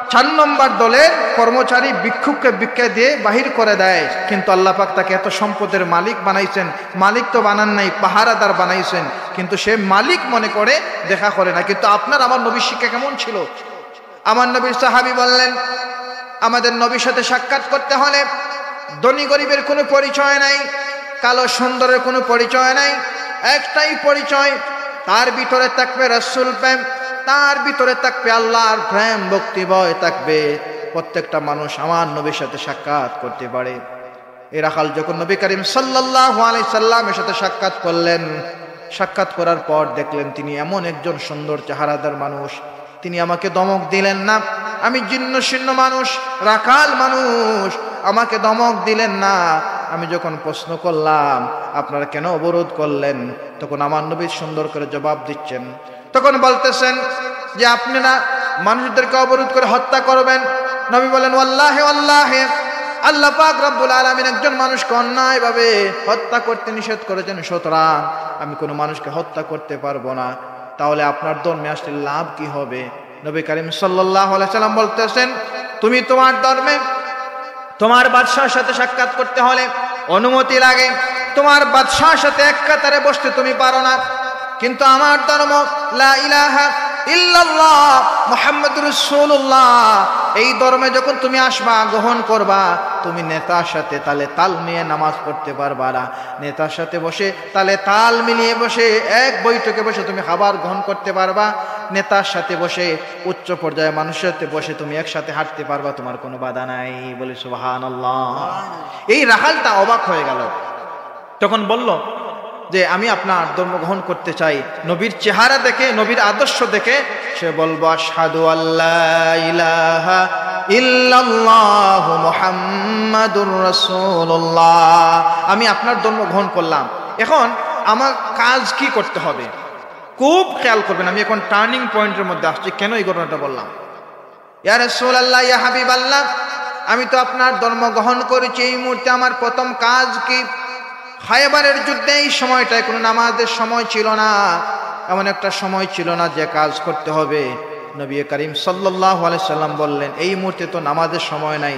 চার নম্বর দলের কর্মচারী ভিক্ষুককে ভিক্ষা দিয়ে বাহির করে দেয়, কিন্তু আল্লাহ পাক তাকে এত সম্পদের মালিক বানাইছেন। মালিক তো বানান নাই, পাহারাদার বানাইছেন, কিন্তু সে মালিক মনে করে দেখা করে না। কিন্তু আপনার আমার নবীর শিক্ষা কেমন ছিল? আমার নবীর সাহাবী বললেন, "আমাদের নবীর সাথে সাক্ষাৎ করতে হলে ধনী গরিবের কোনো পরিচয় নাই, কালো সুন্দরের কোনো পরিচয় নাই, একটাই পরিচয়, তার ভিতরে থাকবে রাসূল প্রেম, তার ভিতরে থাকবে আল্লাহর প্রেম, ভক্তি ভয় থাকবে। প্রত্যেকটা মানুষ আমার নবীর সাথে সাক্ষাৎ করতে পারে।" এই রাখাল যখন নবী করিম সাল্লাল্লাহু আলাইহি সাল্লামের সাথে সাক্ষাৎ করলেন, সাক্ষাৎ করার পর দেখলেন তিনি এমন একজন সুন্দর চেহারাদার মানুষ, তিনি আমাকে ধমক দিলেন না। আমি জীর্ণ শীর্ণ মানুষ, রাখাল মানুষ, আমাকে ধমক দিলেন না। আমি যখন প্রশ্ন করলাম, "আপনারা কেন অবরোধ করলেন?" তখন আমার নবী সুন্দর করে জবাব দিচ্ছেন। তখন বলতেছেন যে, "আপনারা মানুষদেরকে অবরোধ করে হত্যা করবেন।" নবী বলেন, "ওয়াল্লাহে, ওয়াল্লাহে, আল্লাহ পাক রব্বুল আলামিন একজন মানুষকে অন্যায়ভাবে হত্যা করতে নিষেধ করেছেন, সুতরাং আমি কোনো মানুষকে হত্যা করতে পারবো না। তাহলে আপনার ধর্মে আসলে লাভ কি হবে?" নবী করিম সাল্লাল্লাহু আলাইহি সাল্লাম বলতেছেন, "তুমি তোমার ধর্মে তোমার বাদশার সাথে সাক্ষাৎ করতে হলে অনুমতি লাগে, তোমার বাদশার সাথে এক কাতারে বসতে তুমি পারো না, কিন্তু আমার ধর্ম লা ইলাহা ইল্লাল্লাহ মুহাম্মাদুর রাসূলুল্লাহ, এই ধর্মে যখন তুমি আসবা, গ্রহণ করবা, তুমি নেতার সাথে তালে তাল মিলিয়ে নামাজ পড়তে পারবা না, নেতার সাথে বসে তালে তাল মিলিয়ে বসে এক বৈঠকে বসে তুমি খাবার গ্রহণ করতে পারবা, নেতার সাথে বসে উচ্চ পর্যায়ে মানুষের সাথে বসে তুমি একসাথে হাঁটতে পারবা, তোমার কোনো বাধা নাই।" বলি, "সুবহানাল্লাহ।" এই রাখালটা অবাক হয়ে গেল, তখন বলল যে, "আমি আপনার ধর্ম গ্রহণ করতে চাই।" নবীর চেহারা দেখে, নবীর আদর্শ দেখে সে বলবো, "আশহাদু আল্লা ইলাহা ইল্লাল্লাহু মুহাম্মাদুর রাসূলুল্লাহ, আমি আপনার ধর্ম গ্রহণ করলাম। এখন আমার কাজ কি করতে হবে?" খুব খেয়াল করবেন, আমি এখন টার্নিং পয়েন্টের মধ্যে আসছি, কেন এই ঘটনাটা বললাম। "ইয়া রাসূলুল্লাহ, ইয়া হাবিবাল্লাহ, আমি তো আপনার ধর্ম গ্রহণ করেছি, এই মুহূর্তে আমার প্রথম কাজ কি?" খায়বারের যুদ্ধে এই সময়টায় কোনো নামাজের সময় ছিল না, এমন একটা সময় ছিল না যে কাজ করতে হবে। নবী করিম সাল্লাল্লাহু আলাইহি সাল্লাম বললেন, "এই মুহূর্তে তো নামাজের সময় নাই,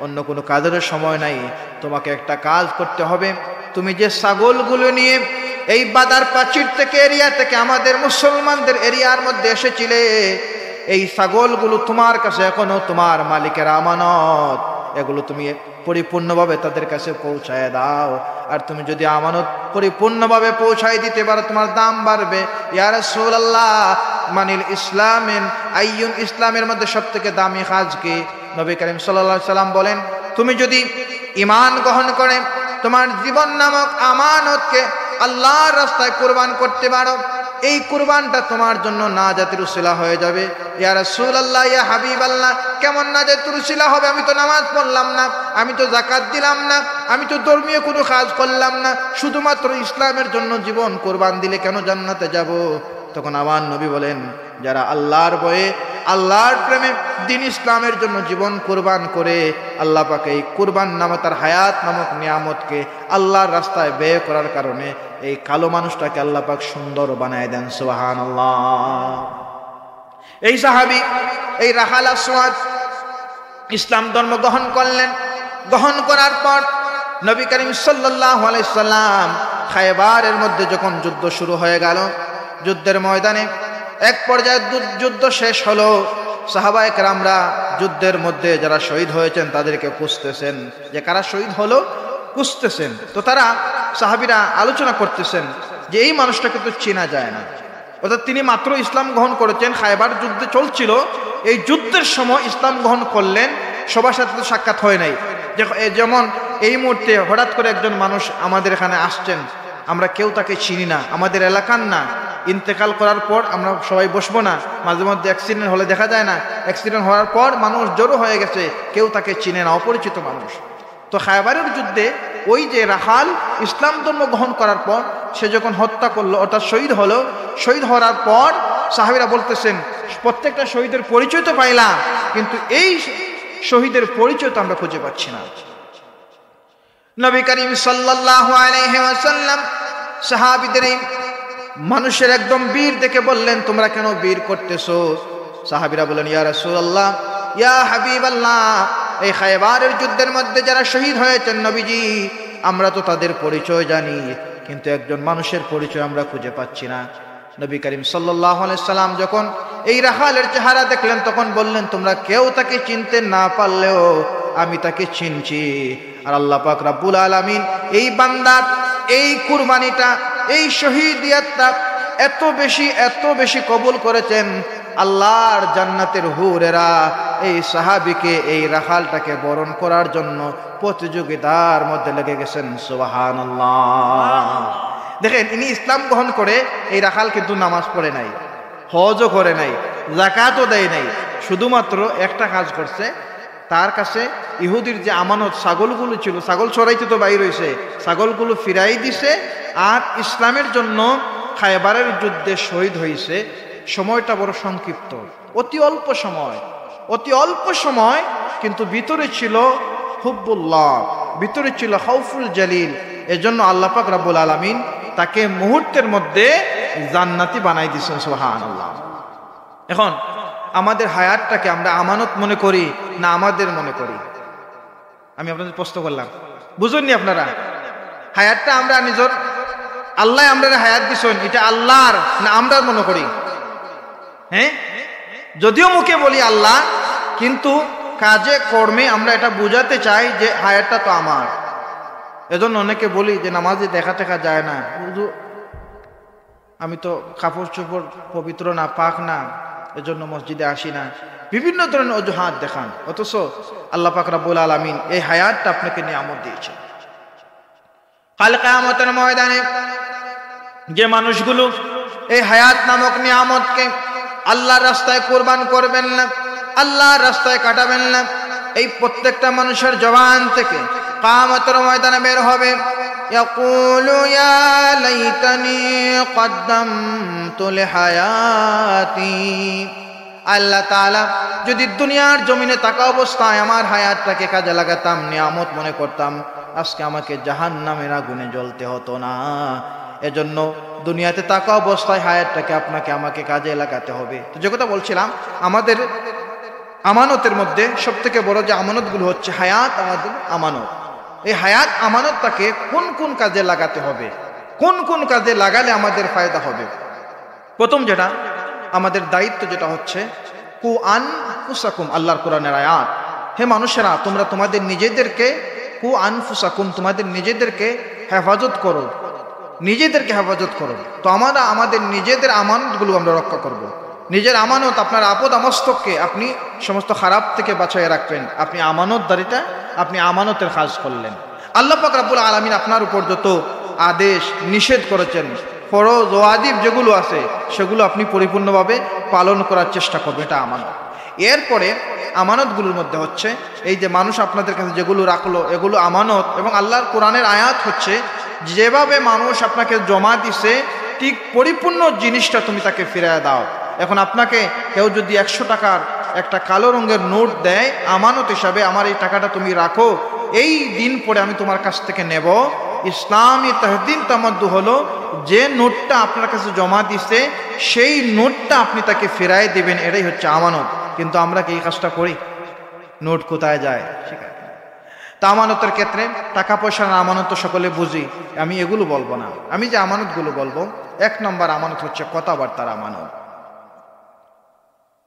অন্য কোনো কাজের সময় নাই, তোমাকে একটা কাজ করতে হবে। তুমি যে ছাগলগুলো নিয়ে এই বাদার পাচির থেকে, এরিয়া থেকে আমাদের মুসলমানদের এরিয়ার মধ্যে এসেছিলে, এই ছাগলগুলো তোমার কাছে এখনো তোমার মালিকের আমানত, এগুলো তুমি পরিপূর্ণভাবে তাদের কাছে পৌঁছায় দাও। আর তুমি যদি আমানত পরিপূর্ণভাবে পৌঁছায় দিতে পারো, তোমার দাম বাড়বে।" ইয়া রাসূলুল্লাহ, মানিল ইসলামিন আইয়ুন, ইসলামের মধ্যে সব থেকে দামি কাজ কি? নবী করিম সাল্লাল্লাহু আলাইহি সাল্লাম বলেন, তুমি যদি ঈমান গ্রহণ করে তোমার জীবন নামক আমানতকে আল্লাহর রাস্তায় কুরবান করতে পারো, এই কুরবানটা তোমার জন্য নাজাতের উসিলা হয়ে যাবে। ইয়া রাসূলুল্লাহ, ইয়া হাবিবাল্লাহ, কেমন নাজাতের উসিলা হবে? আমি তো নামাজ পড়লাম না, আমি তো যাকাত দিলাম না, আমি তো ধর্মীয় কোনো কাজ করলাম না, শুধুমাত্র ইসলামের জন্য জীবন কুরবান দিলে কেন জান্নাতে যাব? তখন আমার নবী বলেন, যারা আল্লাহর ভয়ে, আল্লাহর প্রেমে, দ্বীন ইসলামের জন্য জীবন কুরবান করে, আল্লাহ পাকে এই কুরবান নামে তার হায়াত নামক নিয়ামতকে আল্লাহর রাস্তায় ব্যয় করার কারণে এই কালো মানুষটাকে আল্লাহ পাক সুন্দর বানায় দেন। সুবহানাল্লাহ। এই সাহাবী, এই রাহাল আসওয়াদ ইসলাম ধর্ম গ্রহণ করলেন। গ্রহণ করার পর নবী করিম সাল্লাল্লাহু আলাইহি সাল্লাম খায়বারের মধ্যে যখন যুদ্ধ শুরু হয়ে গেল, যুদ্ধের ময়দানে এক পর্যায়ে যু-, যুদ্ধ শেষ হলো। সাহাবায়ে কেরামরা যুদ্ধের মধ্যে যারা শহীদ হয়েছেন তাদেরকে খুঁজতেছেন, যে কারা শহীদ হলো খুঁজতেছেন। তো তারা, সাহাবীরা আলোচনা করতেছেন যে এই মানুষটাকে তো চেনা যায় না, অর্থাৎ তিনি মাত্র ইসলাম গ্রহণ করেছেন, খায়বার যুদ্ধ চলছিল, এই যুদ্ধের সময় ইসলাম গ্রহণ করলেন, সবার সাথে তো সাক্ষাৎ হয় নাই। যে-, এ, যেমন এই মুহূর্তে হঠাৎ করে একজন মানুষ আমাদের এখানে আসছেন, আমরা কেউ তাকে চিনি না, আমাদের এলাকার না, ইন্তেকাল করার পর আমরা সবাই বসবো না, মাঝে মধ্যে অ্যাক্সিডেন্ট হলে দেখা যায় না, অ্যাক্সিডেন্ট হওয়ার পর মানুষ জড়ো হয়ে গেছে, কেউ তাকে চিনে না, অপরিচিত মানুষ। তো খায়বারের যুদ্ধে ওই যে রাহাল ইসলাম ধর্ম গ্রহণ করার পর সে যখন হত্যা করলো, অর্থাৎ শহীদ হলো, শহীদ হওয়ার পর সাহাবীরা বলতেছেন, প্রত্যেকটা শহীদের পরিচয় তো পাইলাম, কিন্তু এই শহীদের পরিচয় তো আমরা খুঁজে পাচ্ছি না। নবী করিম সাল্লাল্লাহু আলাইহি ওয়াসাল্লাম সাহাবীদের এই মানুষের একদম ভিড় দেখে বললেন, তোমরা কেন ভিড় করতেছো? সাহাবীরা বলেন, ইয়া রাসূলুল্লাহ, ইয়া হাবিবাল্লাহ, এই খায়বারের যুদ্ধের মধ্যে যারা শহীদ হয়েছেন নবীজি, আমরা তো তাদের পরিচয় জানি, কিন্তু একজন মানুষের পরিচয় আমরা খুঁজে পাচ্ছি না। নবী করিম সাল্লাল্লাহু আলাইহি সাল্লাম যখন এই রাহালের চেহারা দেখলেন, তখন বললেন, তোমরা কেউ তাকে চিনতে না পারলেও আমি তাকে চিনছি। আর আল্লাহ পাক রাব্বুল আলামিন এই বান্দার এই কুরবানিটা, এই শহীদিয়াতটা এত বেশি, এত বেশি কবুল করেছেন, আল্লাহর জান্নাতের হুরেরা এই সাহাবীকে, এই রাহালটাকে বরণ করার জন্য প্রতিযোগিতার মধ্যে লেগে গেছেন। সুবহানাল্লাহ। দেখেন, ইনি ইসলাম গ্রহণ করে এই রাহাল কিন্তু নামাজ পড়ে নাই, হজও করে নাই, যাকাতও দেয় নাই, শুধুমাত্র একটা কাজ করছে। তার কাছে ইহুদির যে আমানত ছাগলগুলো ছিল, ছাগল চরাইতে তো বাইর হইছে, ছাগলগুলো ফিরাই দিছে, আর ইসলামের জন্য খায়বারের যুদ্ধে শহীদ হইছে। সময়টা বড় সংক্ষিপ্ত, অতি অল্প সময়, অতি অল্প সময়, কিন্তু ভিতরে ছিল হুব্বুল্লাহ, ভিতরে ছিল খাউফুল জালিল। এজন্য আল্লাহ পাক রাব্বুল আলামিন তাকে মুহূর্তের মধ্যে জান্নাতি বানাই দিয়েছেন। সুবহানাল্লাহ। এখন আমাদের হায়াতটাকে আমরা আমানত মনে করি না আমাদের মনে করি? আমি আপনাদের প্রশ্ন করলাম, বুঝেননি আপনারা? হায়াতটা আমরা নিজের, আল্লাহ আমরা হায়াত দিছেন, এটা আল্লাহর না আমরার মনে করি? হ্যাঁ, যদিও মুখে বলি আল্লাহ, কিন্তু কাজে কর্মে আমরা এটা বুঝাতে চাই যে হায়াতটা তো আমার। এজন্য অনেকে বলি যে নামাজে দেখা টেকা যায় না, হুজুর, আমি তো কাপড় চোপড় পবিত্র না, পাক না, এজন্য মসজিদে আসি না, বিভিন্ন ধরনের অজুহাত দেখান। অথচ আল্লাহ পাক রাব্বুল আলামিন এই হায়াতটা আপনাকে নিয়ামত দিয়েছেন। কাল কিয়ামতের ময়দানে যে মানুষগুলো এই হায়াত নামক নিয়ামতকে আল্লাহর রাস্তায় কুরবান করবেন না, আল্লাহর রাস্তায় কাটাবেন না, এই প্রত্যেকটা মানুষের জবান থেকে কিয়ামতের ময়দানে বের হবে, ইয়াকুলু ইয়া লাইতানি কদ্দামতু লিহায়াতি। আল্লাহ তাআলা, যদি দুনিয়ার জমিনে থাকা অবস্থায় আমার হায়াতটাকে কাজে লাগাতাম, নিয়ামত মনে করতাম, আজকে আমাকে জাহান্নামের আগুনে জ্বলতে হতো না। এজন্য দুনিয়াতে থাকা অবস্থায় হায়াতটাকে আপনাকে আমাকে কাজে লাগাতে হবে। তো যে কথা বলছিলাম, আমাদের আমানতের মধ্যে সব থেকে বড় যে আমানতগুলো হচ্ছে হায়াত, আমাদের আমানত। এই হায়াত আমানতটাকে কোন কোন কাজে লাগাতে হবে, কোন কোন কাজে লাগালে আমাদের ফায়দা হবে? প্রথম যেটা, আমাদের দায়িত্ব যেটা হচ্ছে, কু আনফুসাকুম, আল্লাহর কোরআনের আয়াত, হে মানুষেরা, তোমরা তোমাদের নিজেদেরকে, কু আনফুসাকুম, তোমাদের নিজেদেরকে হেফাজত করো, নিজেদেরকে হেফাজত করো। তো আমরা আমাদের নিজেদের আমানতগুলো আমরা রক্ষা করব। নিজের আমানত, আপনার আপদ আমস্তককে আপনি সমস্ত খারাপ থেকে বাঁচাইয়া রাখবেন। আপনি আমানতদারিতা, আপনি আমানতের কাজ করলেন। আল্লাহ পাক রাব্বুল আলামিন আপনার উপর যত আদেশ নিষেধ করেছেন, ফরজ ওয়াজিব যেগুলো আছে সেগুলো আপনি পরিপূর্ণভাবে পালন করার চেষ্টা করবেন, এটা আমানত। এরপরে আমানতগুলোর মধ্যে হচ্ছে এই যে মানুষ আপনাদের কাছে যেগুলো রাখলো এগুলো আমানত, এবং আল্লাহর কোরআনের আয়াত হচ্ছে যেভাবে মানুষ আপনাকে জমা দিছে ঠিক পরিপূর্ণ জিনিসটা তুমি তাকে ফিরায় দাও। এখন আপনাকে কেউ যদি একশো টাকার একটা কালো রঙের নোট দেয় আমানত হিসাবে, "আমার এই টাকাটা তুমি রাখো, এই দিন পরে আমি তোমার কাছ থেকে নেব।" ইসলামী তাহদিন তামাদ্দু হলো যে নোটটা আপনার কাছে জমা দিছে সেই নোটটা আপনি তাকে ফিরায় দিবেন, এটাই হচ্ছে আমানত। কিন্তু আমরা কি এই কাজটা করি? নোট কোথায় যায়? সেখানে। তা আমানতের ক্ষেত্রে টাকা পয়সার আমানত তো সকলে বুঝি, আমি এগুলো বলবো না। আমি যে আমানতগুলো বলবো, এক নম্বর আমানত হচ্ছে কথাবার্তার আমানত।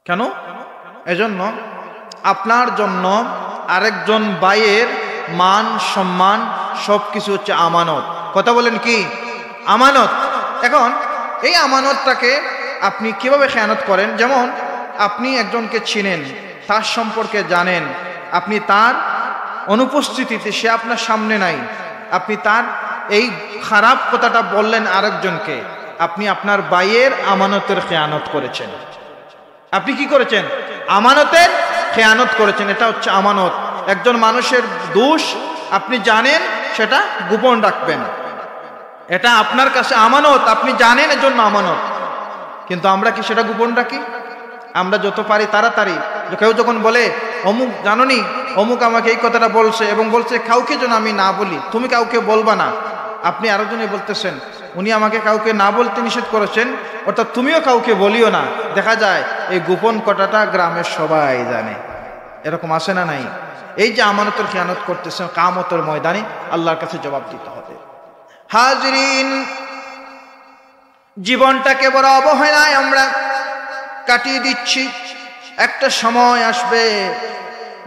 কেন? এজন্য আপনার জন্য আরেকজন ভাইয়ের মান সম্মান সবকিছু হচ্ছে আমানত। কথা বলেন কি? আমানত। এখন এই আমানতটাকে আপনি কিভাবে খেয়ানত করেন? যেমন আপনি একজনকে চিনেন, তার সম্পর্কে জানেন, আপনি তার অনুপস্থিতিতে, সে আপনার সামনে নাই, আপনি তার এই খারাপ কথাটা বললেন আরেকজনকে, আপনি আপনার ভাইয়ের আমানতের খেয়ানত করেছেন। আপনি কি করেছেন? আমানতের খেয়ানত করেছেন। এটা হচ্ছে আমানত। একজন মানুষের দোষ আপনি জানেন, সেটা গোপন রাখবেন। এটা আপনার কাছে আমানত, আপনি জানেন এজন্য আমানত। কিন্তু আমরা কি সেটা গোপন রাখি? আমরা যত পারি তাড়াতাড়ি, যে কেউ যখন বলে, "অমুক জানোনি, অমুক আমাকে এই কথাটা বলছে এবং বলছে কাউকে যেন আমি না বলি, তুমি কাউকে বলবা না", আপনি আরো জনে বলতেছেন, "উনি আমাকে কাউকে না বলতে নিষেধ করেছেন, অর্থাৎ তুমিও কাউকে বলিও না।" দেখা যায় এই গোপন কথাটা গ্রামের সবাই জানে। এরকম আছে না নাই? এই যে আমানতের খেয়ানত করতেছেন, কিয়ামতের ময়দানে আল্লাহর কাছে জবাব দিতে হবে। হাজিরিন, জীবনটাকে বড় অবহেলায় আমরা কাটিয়ে দিচ্ছি। একটা সময় আসবে,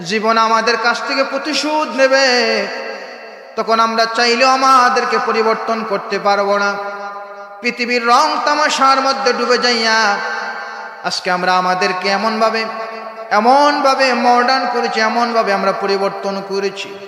জীবন আমাদের কাছ থেকে প্রতিশোধ নেবে। তখন আমরা চাইলেও আমাদেরকে পরিবর্তন করতে পারবো না। পৃথিবীর রং তামাশার মধ্যে ডুবে যাইয়া আজকে আমরা আমাদেরকে এমনভাবে, এমনভাবে মডার্ন করেছি, এমনভাবে আমরা পরিবর্তন করেছি।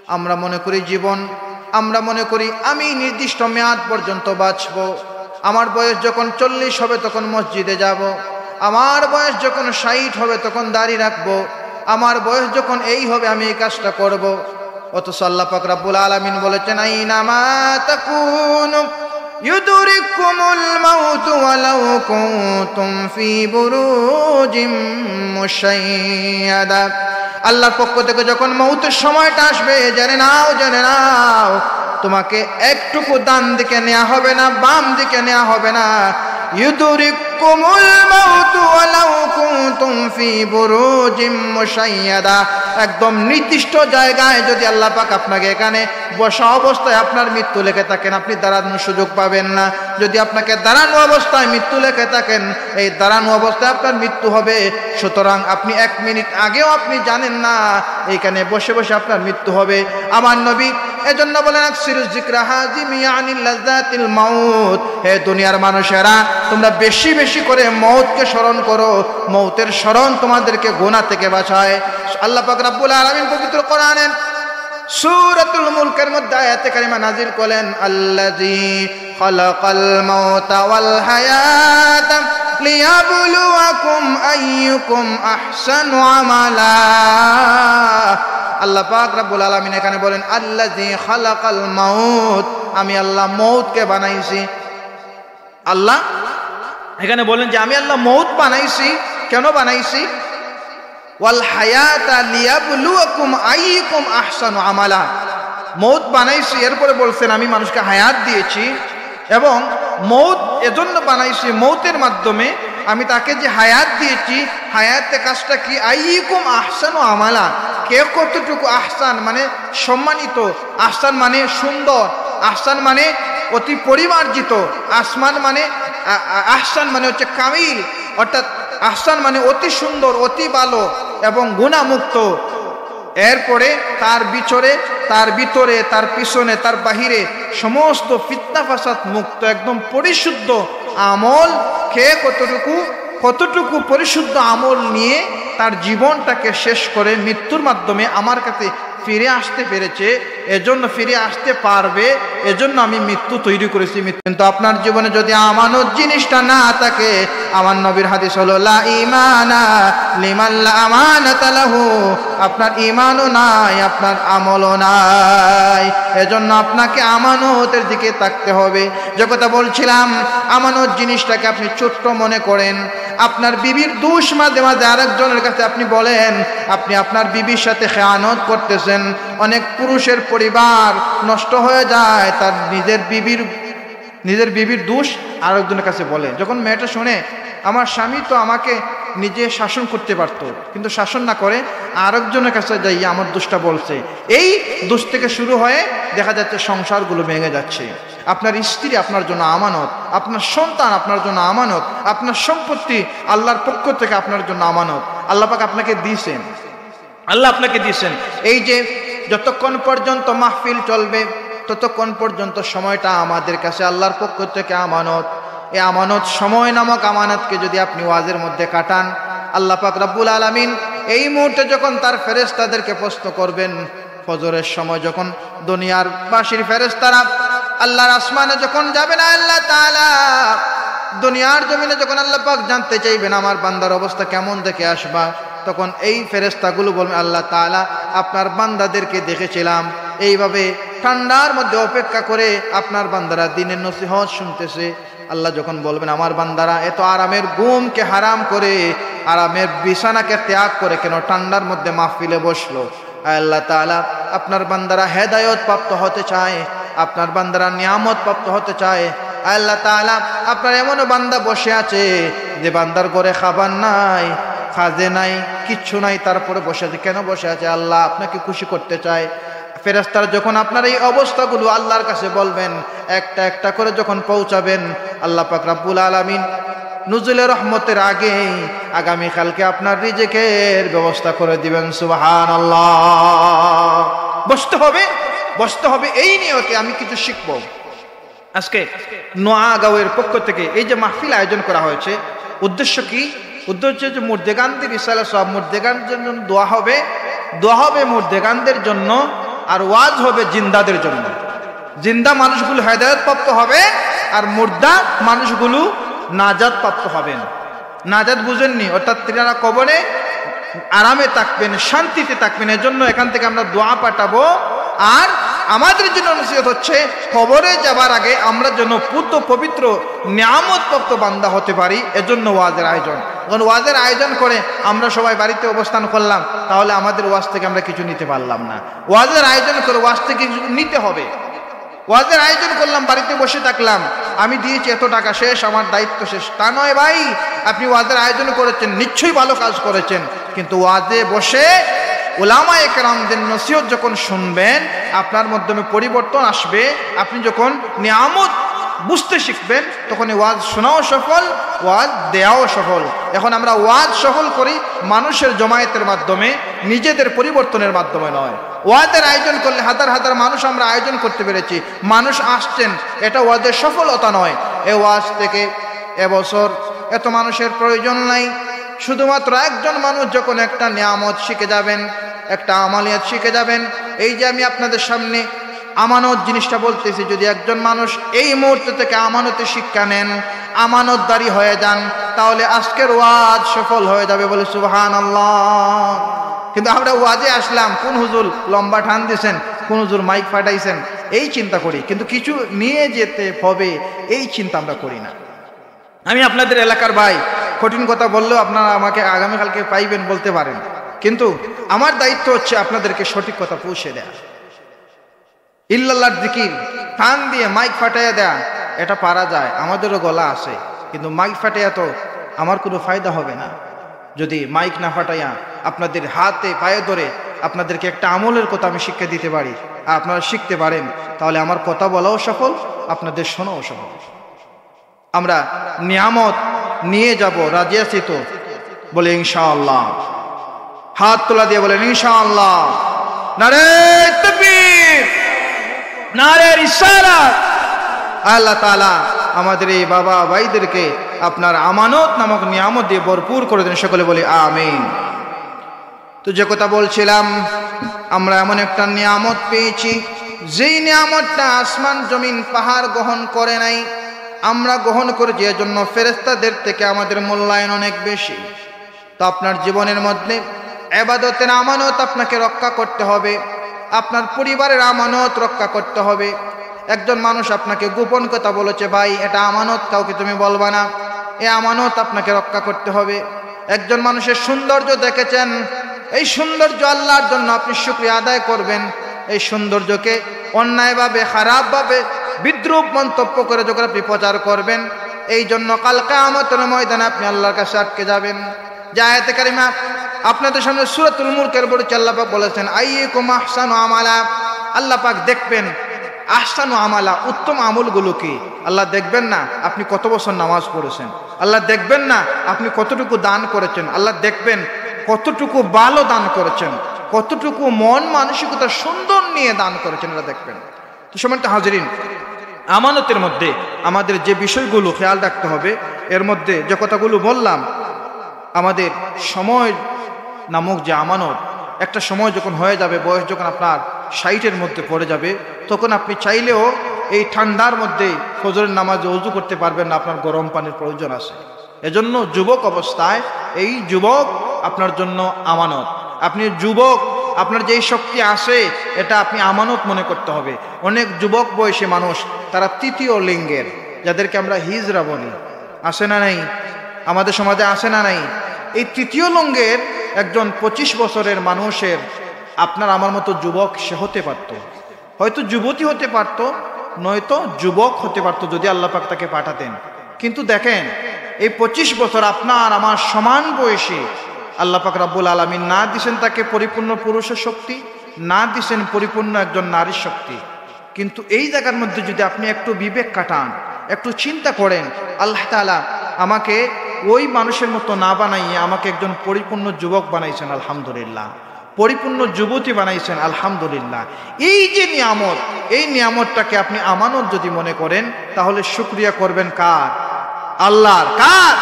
আমরা মনে করি জীবন, আমরা মনে করি আমি নির্দিষ্ট মেয়াদ পর্যন্ত বাঁচব। আমার বয়স যখন চল্লিশ হবে তখন মসজিদে যাব, আমার বয়স যখন ষাট হবে তখন দাড়ি রাখবো, আমার বয়স যখন এই হবে আমি এই কাজটা করব। অথচ আল্লাহ পাক রাব্বুল আলামিন বলেছেন, "আইনামা তাকুনু ইউদরিকুমুল মাউতু ওয়ালাউ কুনতুম ফি বুরুজিম মুশাইয়াদা।" আল্লাহর পক্ষ থেকে যখন মৌতের সময়টা আসবে, জেনে নাও, জেনে নাও, তোমাকে একটুকু ডান দিকে নেওয়া হবে না, বাম দিকে নেওয়া হবে না। ইউদরিকুমুল মাউতু ওয়ালাউ কুনতুম ফি বুরুজিম মুশাইয়াদা। একদম নির্দিষ্ট জায়গায় যদি আল্লাহ পাক আপনাকে এখানে বসা অবস্থায় আপনার মৃত্যু লেখে থাকেন, আপনি দাঁড়ানোর সুযোগ পাবেন না। যদি আপনাকে দাঁড়ানো অবস্থায় মৃত্যু লেখে থাকেন, এই দাঁড়ানো অবস্থায় আপনার মৃত্যু হবে। সুতরাং আপনি এক মিনিট আগেও আপনি জানেন না এইখানে বসে বসে আপনার মৃত্যু হবে। আমার নবী এজন্য বলেন, "আকসিরু যিকরা হাযিমি আনিল লাযাতিল মাউত।" হে দুনিয়ার মানুষেরা, তোমরা বেশি বেশি করে মৌতকে স্মরণ করো, মৌতের স্মরণ তোমাদেরকে গুনাহ থেকে বাঁচায়। আল্লাহ পাক রাব্বুল আলামিন পবিত্র কোরআনে সূরাতুল মুলকের মধ্যে আয়াতে কারিমা নাজিল করলেন, "আল্লাযী খালাকাল মাউতা ওয়াল হায়াতা লিয়াবলুয়াকুম আইয়ুকুম আহসানু আমালা।" আল্লাহ পাক রাব্বুল আলামিন এখানে বলেন, "আল্লাযী খালাকাল মাউত", আমি আল্লাহ মৌতকে বানাইছি। আল্লাহ এখানে বলেন যে আমি আল্লাহ মৌত বানাইছি। কেন বানাইছি? "ওয়াল হায়াতা লিয়াবলুয়াকুম আইয়ুকুম আহসানু আমালা।" মৌত বানাইছি, এরপরে বলছেন আমি মানুষকে হায়াত দিয়েছি, এবং মৌত এজন্য বানাইছি, মৌতের মাধ্যমে আমি তাকে যে হায়াত দিয়েছি, হায়াতে কাজটা কি? "আইয়ুকুম আহসানু আমালা", কে কতটুকু আহসান মানে সম্মানিত, আহসান মানে সুন্দর, আহসান মানে অতি পরিমার্জিত, আসমান মানে আ-, আ-, আহসান মানে হচ্ছে কামিল, অর্থাৎ আহসান মানে অতি সুন্দর, অতি ভালো এবং গুণামুক্ত। এরপরে তার ভিতরে, তার ভিতরে, তার পিছনে, তার বাহিরে সমস্ত ফিতনা ফাসাদ মুক্ত, একদম পরিশুদ্ধ আমল। কে কতটুকু, কতটুকু পরিশুদ্ধ আমল নিয়ে তার জীবনটাকে শেষ করে মৃত্যুর মাধ্যমে আমার কাছে ফিরে আসতে পেরেছে, এজন্য ফিরে আসতে পারবে, এজন্য আমি মৃত্যু তৈরি করেছি। মৃত্যু, কিন্তু আপনার জীবনে যদি আমানত জিনিসটা না থাকে, আমার নবীর হাদিস হলো, "লা ইমানা লিমান লা আমানাতা লাহু", আপনার ইমানও নাই, আপনার আমলও নাই। এজন্য আপনাকে আমানতের দিকে থাকতে হবে। যে কথা বলছিলাম, আমানত জিনিসটাকে আপনি ছোট্ট মনে করেন, আপনার বিবির দোষ মাঝে মাঝে আরেকজনের কাছে আপনি বলেন, আপনি আপনার বিবির সাথে খেয়ানত করতেছেন। অনেক পুরুষের পরিবার নষ্ট হয়ে যায় তার নিজের বিবির, নিজের বিবির দোষ আরেকজনের কাছে বলে। যখন মেয়েটা শুনে, "আমার স্বামী তো আমাকে নিজে শাসন করতে পারতো, কিন্তু শাসন না করে আরেকজনের কাছে যাইয়া আমার দোষটা বলছে", এই দোষ থেকে শুরু হয়ে দেখা যাচ্ছে সংসারগুলো ভেঙে যাচ্ছে। আপনার স্ত্রী আপনার জন্য আমানত, আপনার সন্তান আপনার জন্য আমানত, আপনার সম্পত্তি আল্লাহর পক্ষ থেকে আপনার জন্য আমানত। আল্লাহ পাক আপনাকে দিয়েছেন, আল্লাহ আপনাকে দিয়েছেন। এই যে যতক্ষণ পর্যন্ত মাহফিল চলবে, ততক্ষণ পর্যন্ত সময়টা আমাদের কাছে আল্লাহর পক্ষ থেকে আমানত। এই আমানত, সময় নামক আমানতকে যদি আপনি ওয়াজের মধ্যে কাটান, আল্লাহ পাক রব্বুল আলামিন এই মুহূর্তে যখন তার ফেরেশতাদেরকে প্রশ্ন করবেন, ফজরের সময় যখন দুনিয়ার বাসীর ফেরেশতারা আল্লাহর আসমানে যখন যাবেন, আল্লাহ তাআলা দুনিয়ার জমিনে যখন আল্লাহ পাক জানতে চাইবেন, "আমার বান্দার অবস্থা কেমন?" দেখে আসবা, তখন এই ফেরেশতাগুলো বলবেন, "আল্লাহ তাআলা, আপনার বান্দাদেরকে দেখেছিলাম, এইভাবে ঠান্ডার মধ্যে অপেক্ষা করে আপনার বান্দারা দ্বীনের নসিহত শুনতেছে।" আল্লাহ যখন বলবেন, "আমার বান্দারা এত আরামের ঘুমকে হারাম করে, আরামের বিছানাকে ত্যাগ করে কেন ঠান্ডার মধ্যে মাহফিলে বসলো?" আয় আল্লাহ তাআলা, আপনার বান্দারা হেদায়েত প্রাপ্ত হতে চায়, আপনার বান্দারা নিয়ামত প্রাপ্ত হতে চায়। আয় আল্লাহ তাআলা, আপনার এমনও বান্দা বসে আছে যে বান্দার ঘরে খাবার নাই, কাজে নাই, কিচ্ছু নাই, তারপরে বসে আছে। কেন বসে আছে? আল্লাহ আপনাকে খুশি করতে চায়। ফেরেশতারা যখন আপনার এই অবস্থাগুলো আল্লাহর কাছে বলবেন, একটা একটা করে যখন পৌঁছাবেন, আল্লাহ পাক রাব্বুল আলামিন নুজুলে রহমতের আগেই আগামীকালকে আপনার রিজিকের ব্যবস্থা করে দিবেন। সুবহানাল্লাহ। বসতে হবে, বসতে হবে এই নিয়তে আমি কিছু শিখব। আজকে নোয়াগাঁওয়ের পক্ষ থেকে এই যে মাহফিল আয়োজন করা হয়েছে, উদ্দেশ্য কি? উদ্দেশ্য হচ্ছে যে মুর্দেগানদের ইসালে সওয়াব, মুর্দেগানদের জন্য দোয়া হবে, দোয়া হবে মুর্দেগানদের জন্য, আর ওয়াজ হবে জিন্দাদের জন্য। জিন্দা মানুষগুলো হেদায়েত প্রাপ্ত হবে, আর মুর্দা মানুষগুলো নাজাত প্রাপ্ত হবেন। নাজাত বুঝেননি, অর্থাৎ তিনারা কবরে আরামে থাকবেন, শান্তিতে থাকবেন। এজন্য এখান থেকে আমরা দোয়া পাঠাবো। আর আমাদের জন্য নসিহত হচ্ছে, কবরে যাবার আগে আমরা যেন পূত পবিত্র নিয়ামত প্রাপ্ত বান্দা হতে পারি, এজন্য ওয়াজের আয়োজন। এখন ওয়াজের আয়োজন করে আমরা সবাই বাড়িতে অবস্থান করলাম, তাহলে আমাদের ওয়াজ থেকে আমরা কিছু নিতে পারলাম না। ওয়াজের আয়োজন করে ওয়াজ থেকে কিছু নিতে হবে। ওয়াজের আয়োজন করলাম, বাড়িতে বসে থাকলাম, আমি দিয়েছি এত টাকা, শেষ, আমার দায়িত্ব শেষ, তা নয় ভাই। আপনি ওয়াজের আয়োজন করেছেন, নিশ্চয়ই ভালো কাজ করেছেন, কিন্তু ওয়াজে বসে ওলামায়ে কেরামদের নসিহত যখন শুনবেন, আপনার মাধ্যমে পরিবর্তন আসবে। আপনি যখন নিয়ামত বুঝতে শিখবেন, তখন এই ওয়াজ শোনাও সফল, ওয়াজ দেয়াও সফল। এখন আমরা ওয়াজ সফল করি মানুষের জমায়েতের মাধ্যমে, নিজেদের পরিবর্তনের মাধ্যমে নয়। ওয়াজের আয়োজন করলে হাজার হাজার মানুষ আমরা আয়োজন করতে পেরেছি, মানুষ আসছেন, এটা ওয়াজের সফলতা নয়। এ ওয়াজ থেকে এবছর এত মানুষের প্রয়োজন নাই। শুধুমাত্র একজন মানুষ যখন একটা নিয়ামত শিখে যাবেন, একটা আমালিয়াত শিখে যাবেন, এই যে আমি আপনাদের সামনে আমানত জিনিসটা বলতেছি, যদি একজন মানুষ এই মুহূর্ত থেকে আমানতের শিক্ষা নেন, আমানতদারি হয়ে যান, তাহলে আজকের ওয়াজ সফল হয়ে যাবে। বলে সুবহানাল্লাহ। কিন্তু আমরা ওয়াজে আসলাম, কোন হুজুর লম্বা টান দিছেন, কোন হুজুর মাইক ফাটাইছেন, এই চিন্তা করি, কিন্তু কিছু নিয়ে যেতে হবে, এই চিন্তা আমরা করি না। আমি আপনাদের এলাকার ভাই, কঠিন কথা বললেও আপনারা আমাকে আগামীকালকে পাইবেন বলতে পারেন, কিন্তু আমার দায়িত্ব হচ্ছে আপনাদেরকে সঠিক কথা পৌঁছে দেয়া। ইল্লাল্লাহর জিকির, টান দিয়ে মাইক ফাটাইয়া দেয়া, এটা পারা যায়, আমাদেরও গলা আছে, কিন্তু মাইক ফাটাইয়া তো আমার কোনো ফায়দা হবে না। যদি মাইক না ফাটাইয়া আপনাদের হাতে পায়ে ধরে আপনাদেরকে একটা আমলের কথা আমি শিক্ষা দিতে পারি আর আপনারা শিখতে পারেন, তাহলে আমার কথা বলাও সফল, আপনাদের শোনাও সফল। আমরা নিয়ামত নিয়ে যাব, রাজি আছি তো? বলে ইনশাআল্লাহ। হাত তোলা দিয়ে বলেন ইনশাআল্লাহ। নারে তাকবীর, নারে রিসালাত। আল্লাহ তাআলা আমাদের এই বাবা ভাইদেরকে আপনার আমানত নামক নিয়ামত দিয়ে ভরপুর করে দেন। সকলে বলি আমিন। তো যে কথা বলছিলাম, আমরা এমন একটা নিয়ামত পেয়েছি, যেই নিয়ামতটা আসমান জমিন পাহাড় গ্রহণ করে নাই, আমরা গ্রহণ করেছি। এজন্য ফেরেশতাদের থেকে আমাদের মূল্যায়ন অনেক বেশি। তো আপনার জীবনের মধ্যে এবাদতের আমানত আপনাকে রক্ষা করতে হবে, আপনার পরিবারের আমানত রক্ষা করতে হবে। একজন মানুষ আপনাকে গোপন কথা বলেছে, "ভাই, এটা আমানত, কাউকে তুমি বলবা না", এ আমানত আপনাকে রক্ষা করতে হবে। একজন মানুষের সৌন্দর্য দেখেছেন, এই সৌন্দর্য আল্লাহর জন্য আপনি শুকরিয়া আদায় করবেন। এই সৌন্দর্যকে অন্যায়ভাবে, খারাপভাবে, বিদ্রূপ মন্তব্য করে যখন আপনি প্রচার করবেন, এই জন্য কাল কিয়ামতের ময়দানে আপনি আল্লাহর কাছে আটকে যাবেন। যে আয়াতে কারিমা আপনাদের সামনে সূরাতুল মুলকের পড়েছি, আল্লাহ পাক বলেছেন, "আইয়ুকুম আহসানু আমালা।" আল্লাহ পাক দেখবেন আহসানু আমালা, উত্তম আমলগুলো কি। আল্লাহ দেখবেন না আপনি কত বছর নামাজ পড়েছেন, আল্লাহ দেখবেন না আপনি কতটুকু দান করেছেন, আল্লাহ দেখবেন কতটুকু ভালো দান করেছেন, কতটুকু মন মানসিকতা সুন্দর নিয়ে দান করেছেন, এটা দেখবেন। তো সম্মানিত হাজিরিন, আমানতের মধ্যে আমাদের যে বিষয়গুলো খেয়াল রাখতে হবে, এর মধ্যে যে কথাগুলো বললাম, আমাদের সময় নামক যে আমানত, একটা সময় যখন হয়ে যাবে, বয়স যখন আপনার ষাটের মধ্যে পড়ে যাবে, তখন আপনি চাইলেও এই ঠান্ডার মধ্যে ফজরের নামাজে অজু করতে পারবেন না, আপনার গরম পানির প্রয়োজন আছে। এজন্য যুবক অবস্থায় এই যুবক আপনার জন্য আমানত। আপনি যুবক, আপনার যেই শক্তি আছে, এটা আপনি আমানত মনে করতে হবে। অনেক যুবক বয়সী মানুষ, তারা তৃতীয় লিঙ্গের, যাদেরকে আমরা হিজড়া বলি, আছে না নাই? আমাদের সমাজে আছে না নাই? এই তৃতীয় লিঙ্গের একজন পঁচিশ বছরের মানুষের, আপনার আমার মতো যুবক সে হতে পারত, হয়তো যুবতী হতে পারত, নয়তো যুবক হতে পারত যদি আল্লাহ পাক তাকে পাঠাতেন। কিন্তু দেখেন, এই পঁচিশ বছর আপনার আমার সমান বয়সী, আল্লাহ পাক রাব্বুল আলামিন না দিছেন তাকে পরিপূর্ণ পুরুষের শক্তি, না দিছেন পরিপূর্ণ একজন নারীর শক্তি। কিন্তু এই জায়গার মধ্যে যদি আপনি একটু বিবেক খাটান, একটু চিন্তা করেন, আল্লাহ তাআলা আমাকে ওই মানুষের মতো না বানাইয়ে আমাকে একজন পরিপূর্ণ যুবক বানাইছেন, আলহামদুলিল্লাহ, পরিপূর্ণ যুবতী বানাইছেন, আলহামদুলিল্লাহ। এই যে নিয়ামত, এই নিয়ামতটাকে আপনি আমানত যদি মনে করেন, তাহলে শুকরিয়া করবেন কার? আল্লাহর। কার?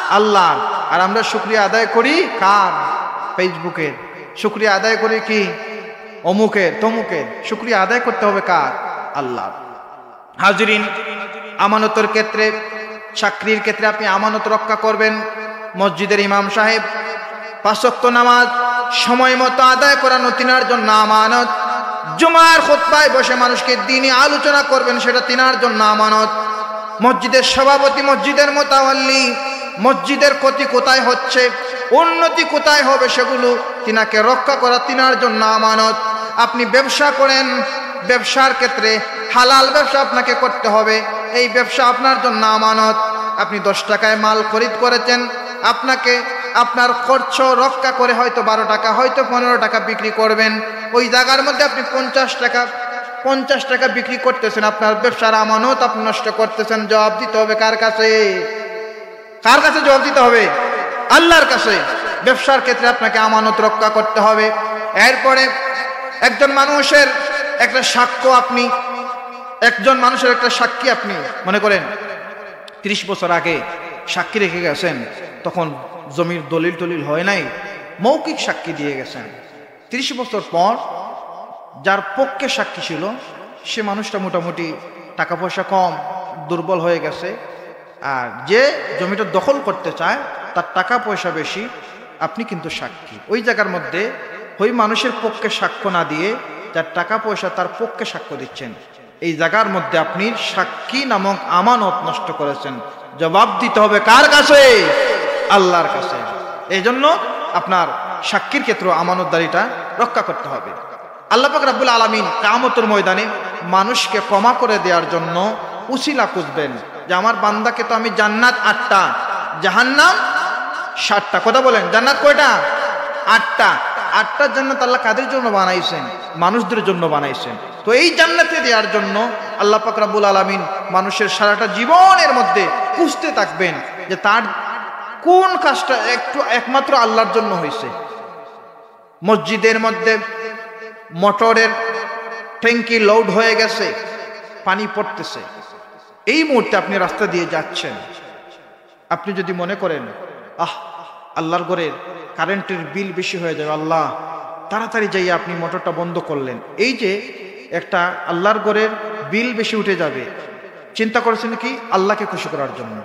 আল্লাহর। আর আমরা শুকরিয়া আদায় করি কার? Facebookের। শুকরিয়া আদায় করি কি? অমুকের, তমুকের। শুকরিয়া আদায় করতে হবে কার? আল্লাহর। হাজিরিন, আমানতের ক্ষেত্রে, চাকরির ক্ষেত্রে আপনি আমানত রক্ষা করবেন। মসজিদের ইমাম সাহেব পাঁচ ওয়াক্ত নামাজ সময় মতো আদায় করানো তিনার জন্য আমানত। জুমার খুতবায় বসে মানুষকে দ্বীনি আলোচনা করবেন, সেটা তিনার জন্য আমানত। মসজিদের সভাপতি, মসজিদের মোতাওয়াল্লি, মসজিদের ক্ষতি কোথায় হচ্ছে, উন্নতি কোথায় হবে, সেগুলো তিনাকে রক্ষা করা তিনার জন্য আমানত। আপনি ব্যবসা করেন, ব্যবসার ক্ষেত্রে হালাল ব্যবসা আপনাকে করতে হবে, এই ব্যবসা আপনার জন্য আমানত। আপনি দশ টাকায় মাল খরিদ করেছেন, আপনাকে আপনার খরচ রক্ষা করে হয়তো বারো টাকা, হয়তো পনেরো টাকা বিক্রি করবেন। ওই জায়গার মধ্যে আপনি পঞ্চাশ টাকা, পঞ্চাশ টাকা বিক্রি করতেছেন, আপনার ব্যবসার আমানত আপনি নষ্ট করতেছেন। জবাব দিতে হবে কার কাছে? কার কাছে জবাব দিতে হবে? আল্লাহর কাছে। ব্যবসার ক্ষেত্রে আপনাকে আমানত রক্ষা করতে হবে। এরপরে একজন মানুষের একটা সাক্ষ্য আপনি, একজন মানুষের একটা সাক্ষী আপনি মনে করেন, ত্রিশ বছর আগে সাক্ষী রেখে গেছেন, তখন জমির দলিল টলিল হয় নাই, মৌখিক সাক্ষী দিয়ে গেছেন। ত্রিশ বছর পর যার পক্ষে সাক্ষী ছিল, সে মানুষটা মোটামুটি টাকা পয়সা কম, দুর্বল হয়ে গেছে। আর যে জমিটা দখল করতে চায়, তার টাকা পয়সা বেশি, আপনি কিন্তু সাক্ষী। ওই জায়গার মধ্যে ওই মানুষের পক্ষে সাক্ষ্য না দিয়ে যার টাকা পয়সা, তার পক্ষে সাক্ষ্য দিচ্ছেন, এই জায়গার মধ্যে আপনি সাক্ষী নামক আমানত নষ্ট করেছেন। জবাব দিতে হবে কার কাছে? আল্লাহর কাছে। এই জন্য আপনার সাক্ষীর ক্ষেত্রে আমানতদারিটা রক্ষা করতে হবে। আল্লাহ পাক রাব্বুল আলামিন কিয়ামতের ময়দানে মানুষকে ক্ষমা করে দেওয়ার জন্য উসিলা খুঁজবেন, যে আমার বান্দাকে তো আমি জান্নাত আটটা, জাহান্নাম সাতটা। কথা বলেন, জান্নাত কয়টা? আটটা। আটটা জান্নাত আল্লাহ কাদের জন্য বানাইছেন? মানুষদের জন্য বানাইছেন। তো এই জান্নাতে দেওয়ার জন্য আল্লাহ পাক রাব্বুল আলামিন মানুষের সারাটা জীবনের মধ্যে খুঁজতে থাকবেন যে তার কোন কাজটা একটু একমাত্র আল্লাহর জন্য হয়েছে। মসজিদের মধ্যে মোটরের ট্যাঙ্কি লোড হয়ে গেছে, পানি পড়তেছে, এই মুহূর্তে আপনি রাস্তা দিয়ে যাচ্ছেন, আপনি যদি মনে করেন, আহ, আল্লাহর ঘরের কারেন্টের বিল বেশি হয়ে যাবে, আল্লাহ তাড়াতাড়ি যাই, আপনি মোটরটা বন্ধ করলেন। এই যে একটা আল্লাহর ঘরের বিল বেশি উঠে যাবে, চিন্তা করেছেন কি আল্লাহকে খুশি করার জন্য।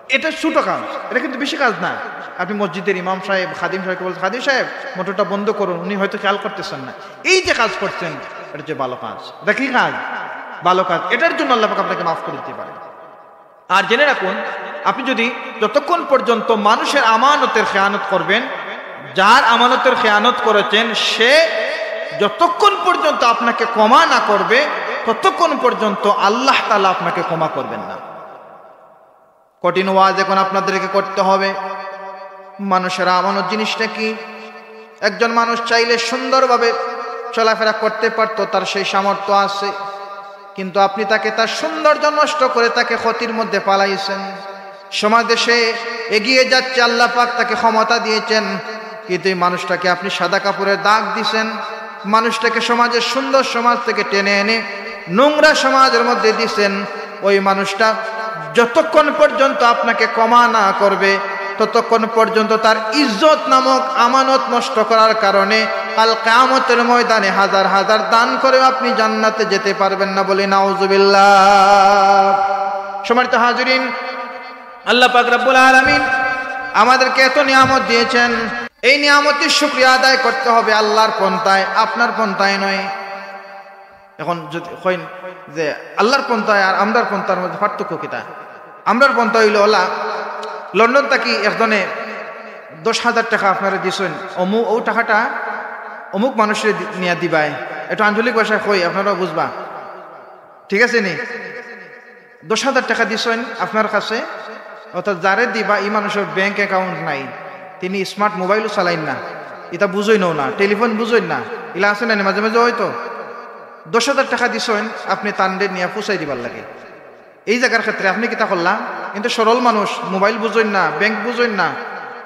এটা ছোট কাজ, এটা কিন্তু বেশি কাজ না। আপনি মসজিদের ইমাম সাহেব, খাদিম সাহেবকে বলছেন, "খাদিম সাহেব, মোটরটা বন্ধ করুন", উনি হয়তো খেয়াল করতেছেন না। এই যে কাজ করছেন, এটা হচ্ছে ভালো কাজ। এটা কি কাজ? ভালো কাজ। এটার জন্য আল্লাহ পাক আপনাকে মাফ করে দিতে পারেন। আর জেনে রাখুন, আপনি যদি যতক্ষণ পর্যন্ত মানুষের আমানতের খেয়ানত করবেন, যার আমানতের খেয়ানত করেছেন, সে যতক্ষণ পর্যন্ত আপনাকে ক্ষমা না করবে, ততক্ষণ পর্যন্ত আল্লাহ তাআলা আপনাকে ক্ষমা করবেন না। কঠিন ওয়াজ এখন আপনাদেরকে করতে হবে। মানুষের আমানত জিনিসটা কি? একজন মানুষ চাইলে সুন্দরভাবে চলাফেরা করতে পারতো, তার সেই সামর্থ্য আছে, কিন্তু আপনি তাকে, তার সৌন্দর্য নষ্ট করে তাকে ক্ষতির মধ্যে ফালাইছেন। সমাজে সে এগিয়ে যাচ্ছে, আল্লাহ পাক তাকে ক্ষমতা দিয়েছেন, কিন্তু এই মানুষটাকে আপনি সাদা কাপড়ের দাগ দিছেন, মানুষটাকে সমাজের সুন্দর সমাজ থেকে টেনে এনে নোংরা সমাজের মধ্যে দিছেন। ওই মানুষটা যতক্ষণ পর্যন্ত আপনাকে ক্ষমা না করবে, ততক্ষণ পর্যন্ত তার ইজ্জত নামক আমানত নষ্ট করার কারণে কাল কিয়ামতের ময়দানে হাজার হাজার দান করেও আপনি জান্নাতে যেতে পারবেন না। বলি নাউজুবিল্লাহ। সম্মানিত হাজিরিন, আল্লাহ পাক রব্বুল আলামিন আমাদেরকে এত নিয়ামত দিয়েছেন, এই নিয়ামতের শুকরিয়া আদায় করতে হবে আল্লাহর পন্থায়, আপনার পন্থায় নয়। এখন যদি কইন যে আল্লাহর পন্থায় আর আমরার পন্থার মধ্যে পার্থক্য কিতা? আমরার পন্থা হইল ওলা, লন্ডন থাকি একজনে দশ হাজার টাকা আপনারে দিছইন, অমু-, ও টাকাটা অমুক মানুষরে দি-, নিয়া দিবায়। এটা আঞ্চলিক ভাষায় কই, আপনারা বুঝবা, ঠিক আছে নি? দশ হাজার টাকা দিছইন আপনার কাছে, অর্থাৎ যারে দিবা, এই মানুষের ব্যাংক অ্যাকাউন্ট নাই, তিনি স্মার্ট মোবাইলও চালাইন না, এটা বুঝইন না, টেলিফোন বুঝইন না, ইলা আছে না নি? মাঝে মাঝে হয়তো দশ হাজার টাকা দিছইন আপনি তানরে নিয়া ফুসাই দিবার লাগে। এই জায়গার ক্ষেত্রে আপনি কিতা করলা? কিন্তু সরল মানুষ, মোবাইল বুঝইন না, ব্যাংক বুঝইন না,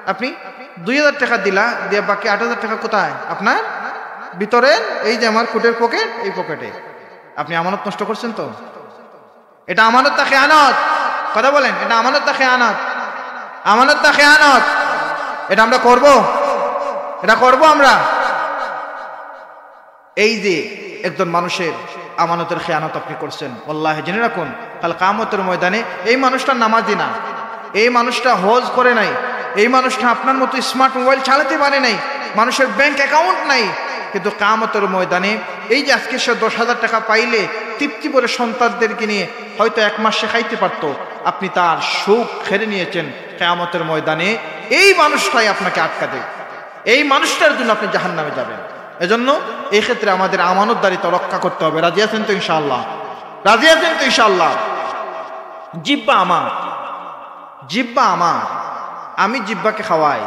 আপনি দুই হাজার টাকা দিলা, দিয়া বাকি আট হাজার টাকা কোথায়? আপনার ভিতরে, এই যে আমার কোটের পকেট, এই পকেটে। আপনি আমানত নষ্ট করছেন তো? এটা আমানত না খেয়ানত? কথা বলেন, এটা আমানত না খেয়ানত? আমানত না খেয়ানত? এটা আমরা করব? এটা করব আমরা? এই যে একজন মানুষের আমানতের খেয়ানত আপনি করছেন, ওয়াল্লাহি জেনে রাখুন, কাল কিয়ামতের ময়দানে এই মানুষটা নামাজি না, এই মানুষটা হজ করে নাই, এই মানুষটা আপনার মতো স্মার্ট মোবাইল চালাতে পারে নাই, মানুষের ব্যাংক অ্যাকাউন্ট নাই, কিন্তু কিয়ামতের ময়দানে এই যে আজকে সে দশ হাজার টাকা পাইলে তৃপ্তি করে সন্তানদেরকে নিয়ে হয়তো এক মাস সে খাইতে পারতো, আপনি তার সুখ কেড়ে নিয়েছেন। কিয়ামতের ময়দানে এই মানুষটাই আপনাকে আটকা দেবে, এই মানুষটার জন্য আপনি জাহান্নামে যাবেন। এজন্য এই ক্ষেত্রে আমাদের আমানতদারিতা রক্ষা করতে হবে। রাজি আছেন তো ইনশাআল্লাহ? রাজি আছেন তো ইনশাআল্লাহ? জিব্বা আমার, জিব্বা আমার, আমি জিব্বাকে খাওয়াই।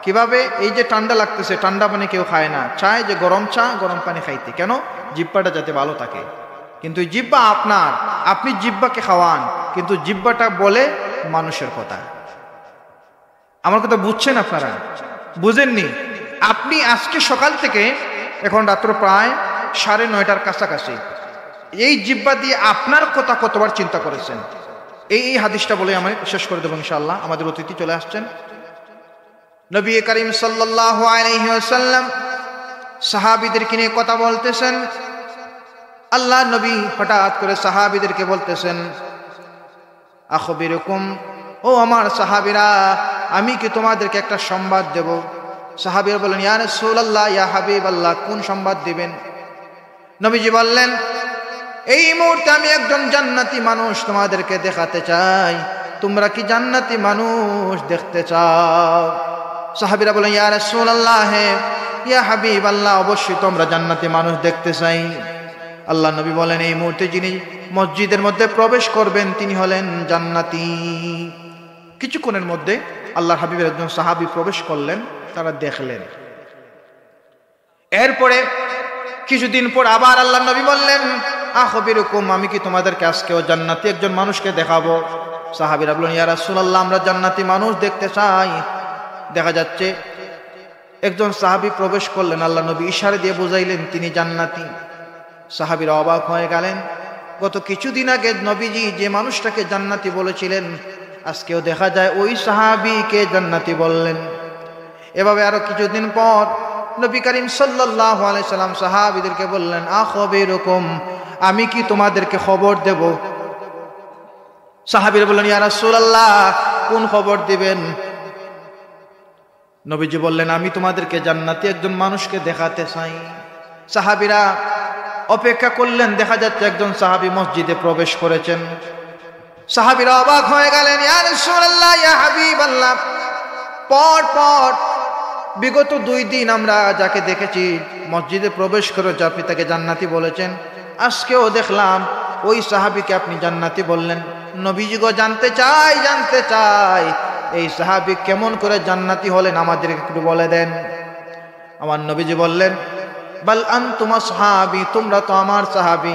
কিভাবে? এই যে ঠান্ডা লাগতেছে, ঠান্ডা পানি কেউ খায় না, চায় যে গরম চা, গরম পানি খাইতে। কেন? জিব্বাটা যাতে ভালো থাকে। কিন্তু এই জিব্বা আপনার, আপনি জিব্বাকে খাওয়ান, কিন্তু জিব্বাটা বলে মানুষের কথা। আমার কথা বুঝছেন আপনারা? বুঝেননি? আপনি আজকে সকাল থেকে, এখন রাত্র প্রায় সাড়ে নয়টার কাছাকাছি, এই জিব্বা দিয়ে আপনার কথা কতবার চিন্তা করেছেন? এই, এই হাদিসটা বলে আমি শেষ করে দেবো ইনশাআল্লাহ। আমাদের অতিথি চলে আসছেন। নবী করিম সাল্লাল্লাহু আলাইহি ওয়াসাল্লাম সাহাবীদেরকে নিয়ে কথা বলতেছেন। আল্লাহর নবী হঠাৎ করে সাহাবীদেরকে বলতেছেন, "আখবিরুকুম, ও আমার সাহাবীরা, আমি কি তোমাদেরকে একটা সংবাদ দেব?" সাহাবীরা বলেন, "ইয়া রাসূলুল্লাহ, ইয়া হাবিবাল্লাহ, কোন সংবাদ দিবেন?" নবীজি বললেন, "এই মুহূর্তে আমি একজন জান্নাতি মানুষ তোমাদেরকে দেখাতে চাই, তোমরা কি জান্নাতি মানুষ দেখতে চাও?" সাহাবীরা বলেন, "ইয়া রাসূলুল্লাহ, ইয়া হাবিবাল্লাহ, অবশ্যই তো আমরা জান্নাতি মানুষ দেখতে চাই।" আল্লাহর নবী বলেন, "এই মুহূর্তে যিনি মসজিদের মধ্যে প্রবেশ করবেন, তিনি হলেন জান্নাতি।" কিছুক্ষণের মধ্যে আল্লাহর হাবিবের একজন সাহাবী প্রবেশ করলেন, তারা দেখলেন। এরপরে কিছুদিন পর আবার আল্লাহর নবী বললেন, "আখবিরুকুম, আমি কি তোমাদেরকে আজকেও জান্নাতি একজন মানুষকে দেখাবো?" সাহাবীরা বললেন, "ইয়া রাসূলুল্লাহ, আমরা জান্নাতি মানুষ দেখতে চাই।" দেখা যাচ্ছে একজন সাহাবী প্রবেশ করলেন, আল্লাহর নবী ইশারা দিয়ে বুঝাইলেন তিনি জান্নাতি। সাহাবীরা অবাক হয়ে গেলেন, গত কিছুদিন আগে নবীজি যে মানুষটাকে জান্নাতি বলেছিলেন, আজকেও দেখা যায় ওই সাহাবীকে জান্নাতি বললেন। এভাবে আরো কিছুদিন পর নবী করিম সাল্লাল্লাহু আলাইহি সাল্লাম সাহাবীদেরকে বললেন, "আখবিরুকুম, আমি কি তোমাদেরকে খবর দেব?" সাহাবীরা বললেন, "ইয়া রাসূলুল্লাহ, কোন খবর দিবেন?" নবীজি বললেন, "আমি তোমাদেরকে জান্নাতি একজন মানুষকে দেখাতে চাই।" সাহাবীরা অপেক্ষা করলেন, দেখা যাচ্ছে একজন সাহাবী মসজিদে প্রবেশ করেছেন। সাহাবীরা অবাক হয়ে গেলেন, "ইয়া রাসূলুল্লাহ, ইয়া হাবিবাল্লাহ, পর পর বিগত দুই দিন আমরা যাকে দেখেছি মসজিদে প্রবেশ করে যে আপনি তাকে জান্নাতি বলেছেন, আজকেও দেখলাম ওই সাহাবীকে আপনি জান্নাতি বললেন। নবীজি গো, জানতে চাই, জানতে চাই, এই সাহাবী কেমন করে জান্নাতি হলেন, আমাদের একটু বলে দেন।" আমার নবীজি বললেন, "বাল আনতুম আসহাবি, তোমরা তো আমার সাহাবী,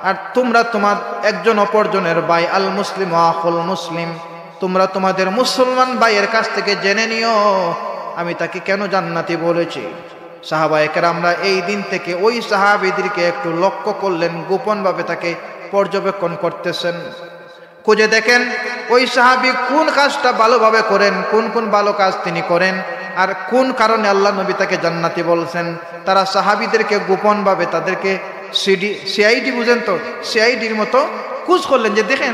আর তোমরা তোমার একজন অপরজনের ভাই, আল মুসলিমু আখুল মুসলিম, তোমরা তোমাদের মুসলমান ভাইয়ের কাছ থেকে জেনে নিও আমি তাকে কেন জান্নাতি বলেছি।" সাহাবায়ে কেরামরা এই দিন থেকে ওই সাহাবীদেরকে একটু লক্ষ্য করলেন, গোপনভাবে তাকে পর্যবেক্ষণ করতেছেন। খুঁজে দেখেন ওই সাহাবী কোন কাজটা ভালোভাবে করেন, কোন কোন ভালো কাজ তিনি করেন, আর কোন কারণে আল্লাহ নবী তাকে জান্নাতি বলছেন। তারা সাহাবীদেরকে গোপনভাবে তাদেরকে সিডি, সিআইডি বুঝেন তো, সিআইডির মতো খোঁজ করলেন যে দেখেন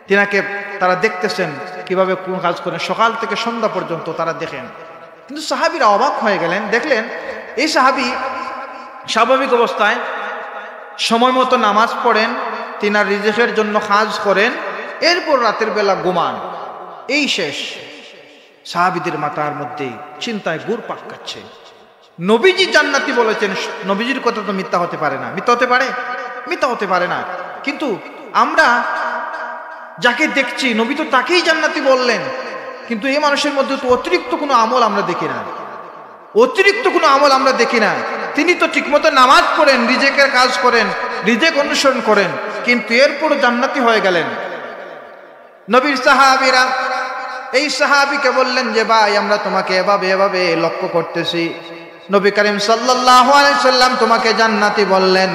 তিনাকে, তারা দেখতেছেন কিভাবে কোন কাজ করেন, সকাল থেকে সন্ধ্যা পর্যন্ত তারা দেখেন। কিন্তু সাহাবীরা অবাক হয়ে গেলেন, দেখলেন এই সাহাবী স্বাভাবিক অবস্থায় সময় মতো নামাজ পড়েন, তিনার রিজিকের জন্য কাজ করেন, এরপর রাতের বেলা ঘুমান, এই শেষ। সাহাবীদের মাথার মধ্যে চিন্তায় ঘুরপাক খাচ্ছে। নবীজি জান্নাতি বলেছেন, নবীজির কথা তো মিথ্যা হতে পারে না। মিথ্যা হতে পারে? মিথ্যা হতে পারে না। কিন্তু আমরা যাকে দেখছি, নবী তো তাকেই জান্নাতি বললেন, কিন্তু এই মানুষের মধ্যে তো অতিরিক্ত কোনো আমল আমরা দেখি না, অতিরিক্ত কোনো আমল আমরা দেখি না। তিনি তো ঠিকমতো নামাজ পড়েন, রিজিকের কাজ করেন, রিজিক অন্বেষণ করেন, কিন্তু এরপরও জান্নাতি হয়ে গেলেন। নবীর সাহাবীরা এই সাহাবীকে বললেন যে, "ভাই, আমরা তোমাকে এভাবে এভাবে লক্ষ্য করতেছি, নবী করিম সাল্লাল্লাহু আলাইহি সাল্লাম তোমাকে জান্নাতি বললেন,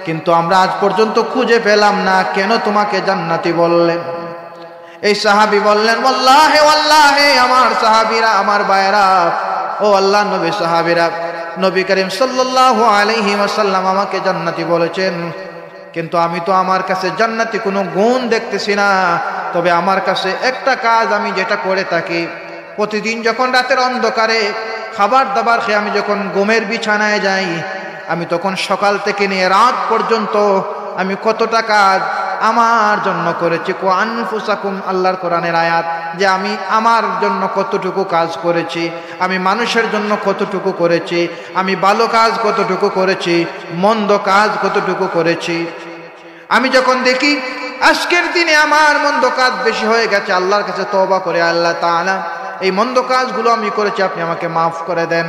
কিন্তু আমরা আজ পর্যন্ত খুঁজে পেলাম না কেন তোমাকে জান্নাতি বললেন।" এই সাহাবী বললেন, "ওয়াল্লাহে, ওয়াল্লাহে, আমার সাহাবীরা, আমার ভাইরা, ও আল্লাহর নবী সাহাবীরা, নবী করিম সাল্লাল্লাহু আলাইহি ওয়াসাল্লাম আমাকে জান্নাতি বলেছেন, কিন্তু আমি তো আমার কাছে জান্নাতি কোনো গুণ দেখতেছি না। তবে আমার কাছে একটা কাজ আমি যেটা করে থাকি, প্রতিদিন যখন রাতের অন্ধকারে খাবার দাবার খেয়ে আমি যখন ঘুমের বিছানায় যাই, আমি তখন সকাল থেকে নিয়ে রাত পর্যন্ত আমি কতটা কাজ আমার জন্য করেছি।" কু আনফুসাকুম, আল্লাহর কোরআনের আয়াত, যে আমি আমার জন্য কতটুকু কাজ করেছি, আমি মানুষের জন্য কতটুকু করেছি, আমি ভালো কাজ কতটুকু করেছি, মন্দ কাজ কতটুকু করেছি। আমি যখন দেখি আজকের দিনে আমার মন্দ কাজ বেশি হয়ে গেছে, আল্লাহর কাছে তওবা করে, "আল্লাহ তাআলা, এই মন্দ কাজগুলো আমি করেছি, আপনি আমাকে মাফ করে দেন।"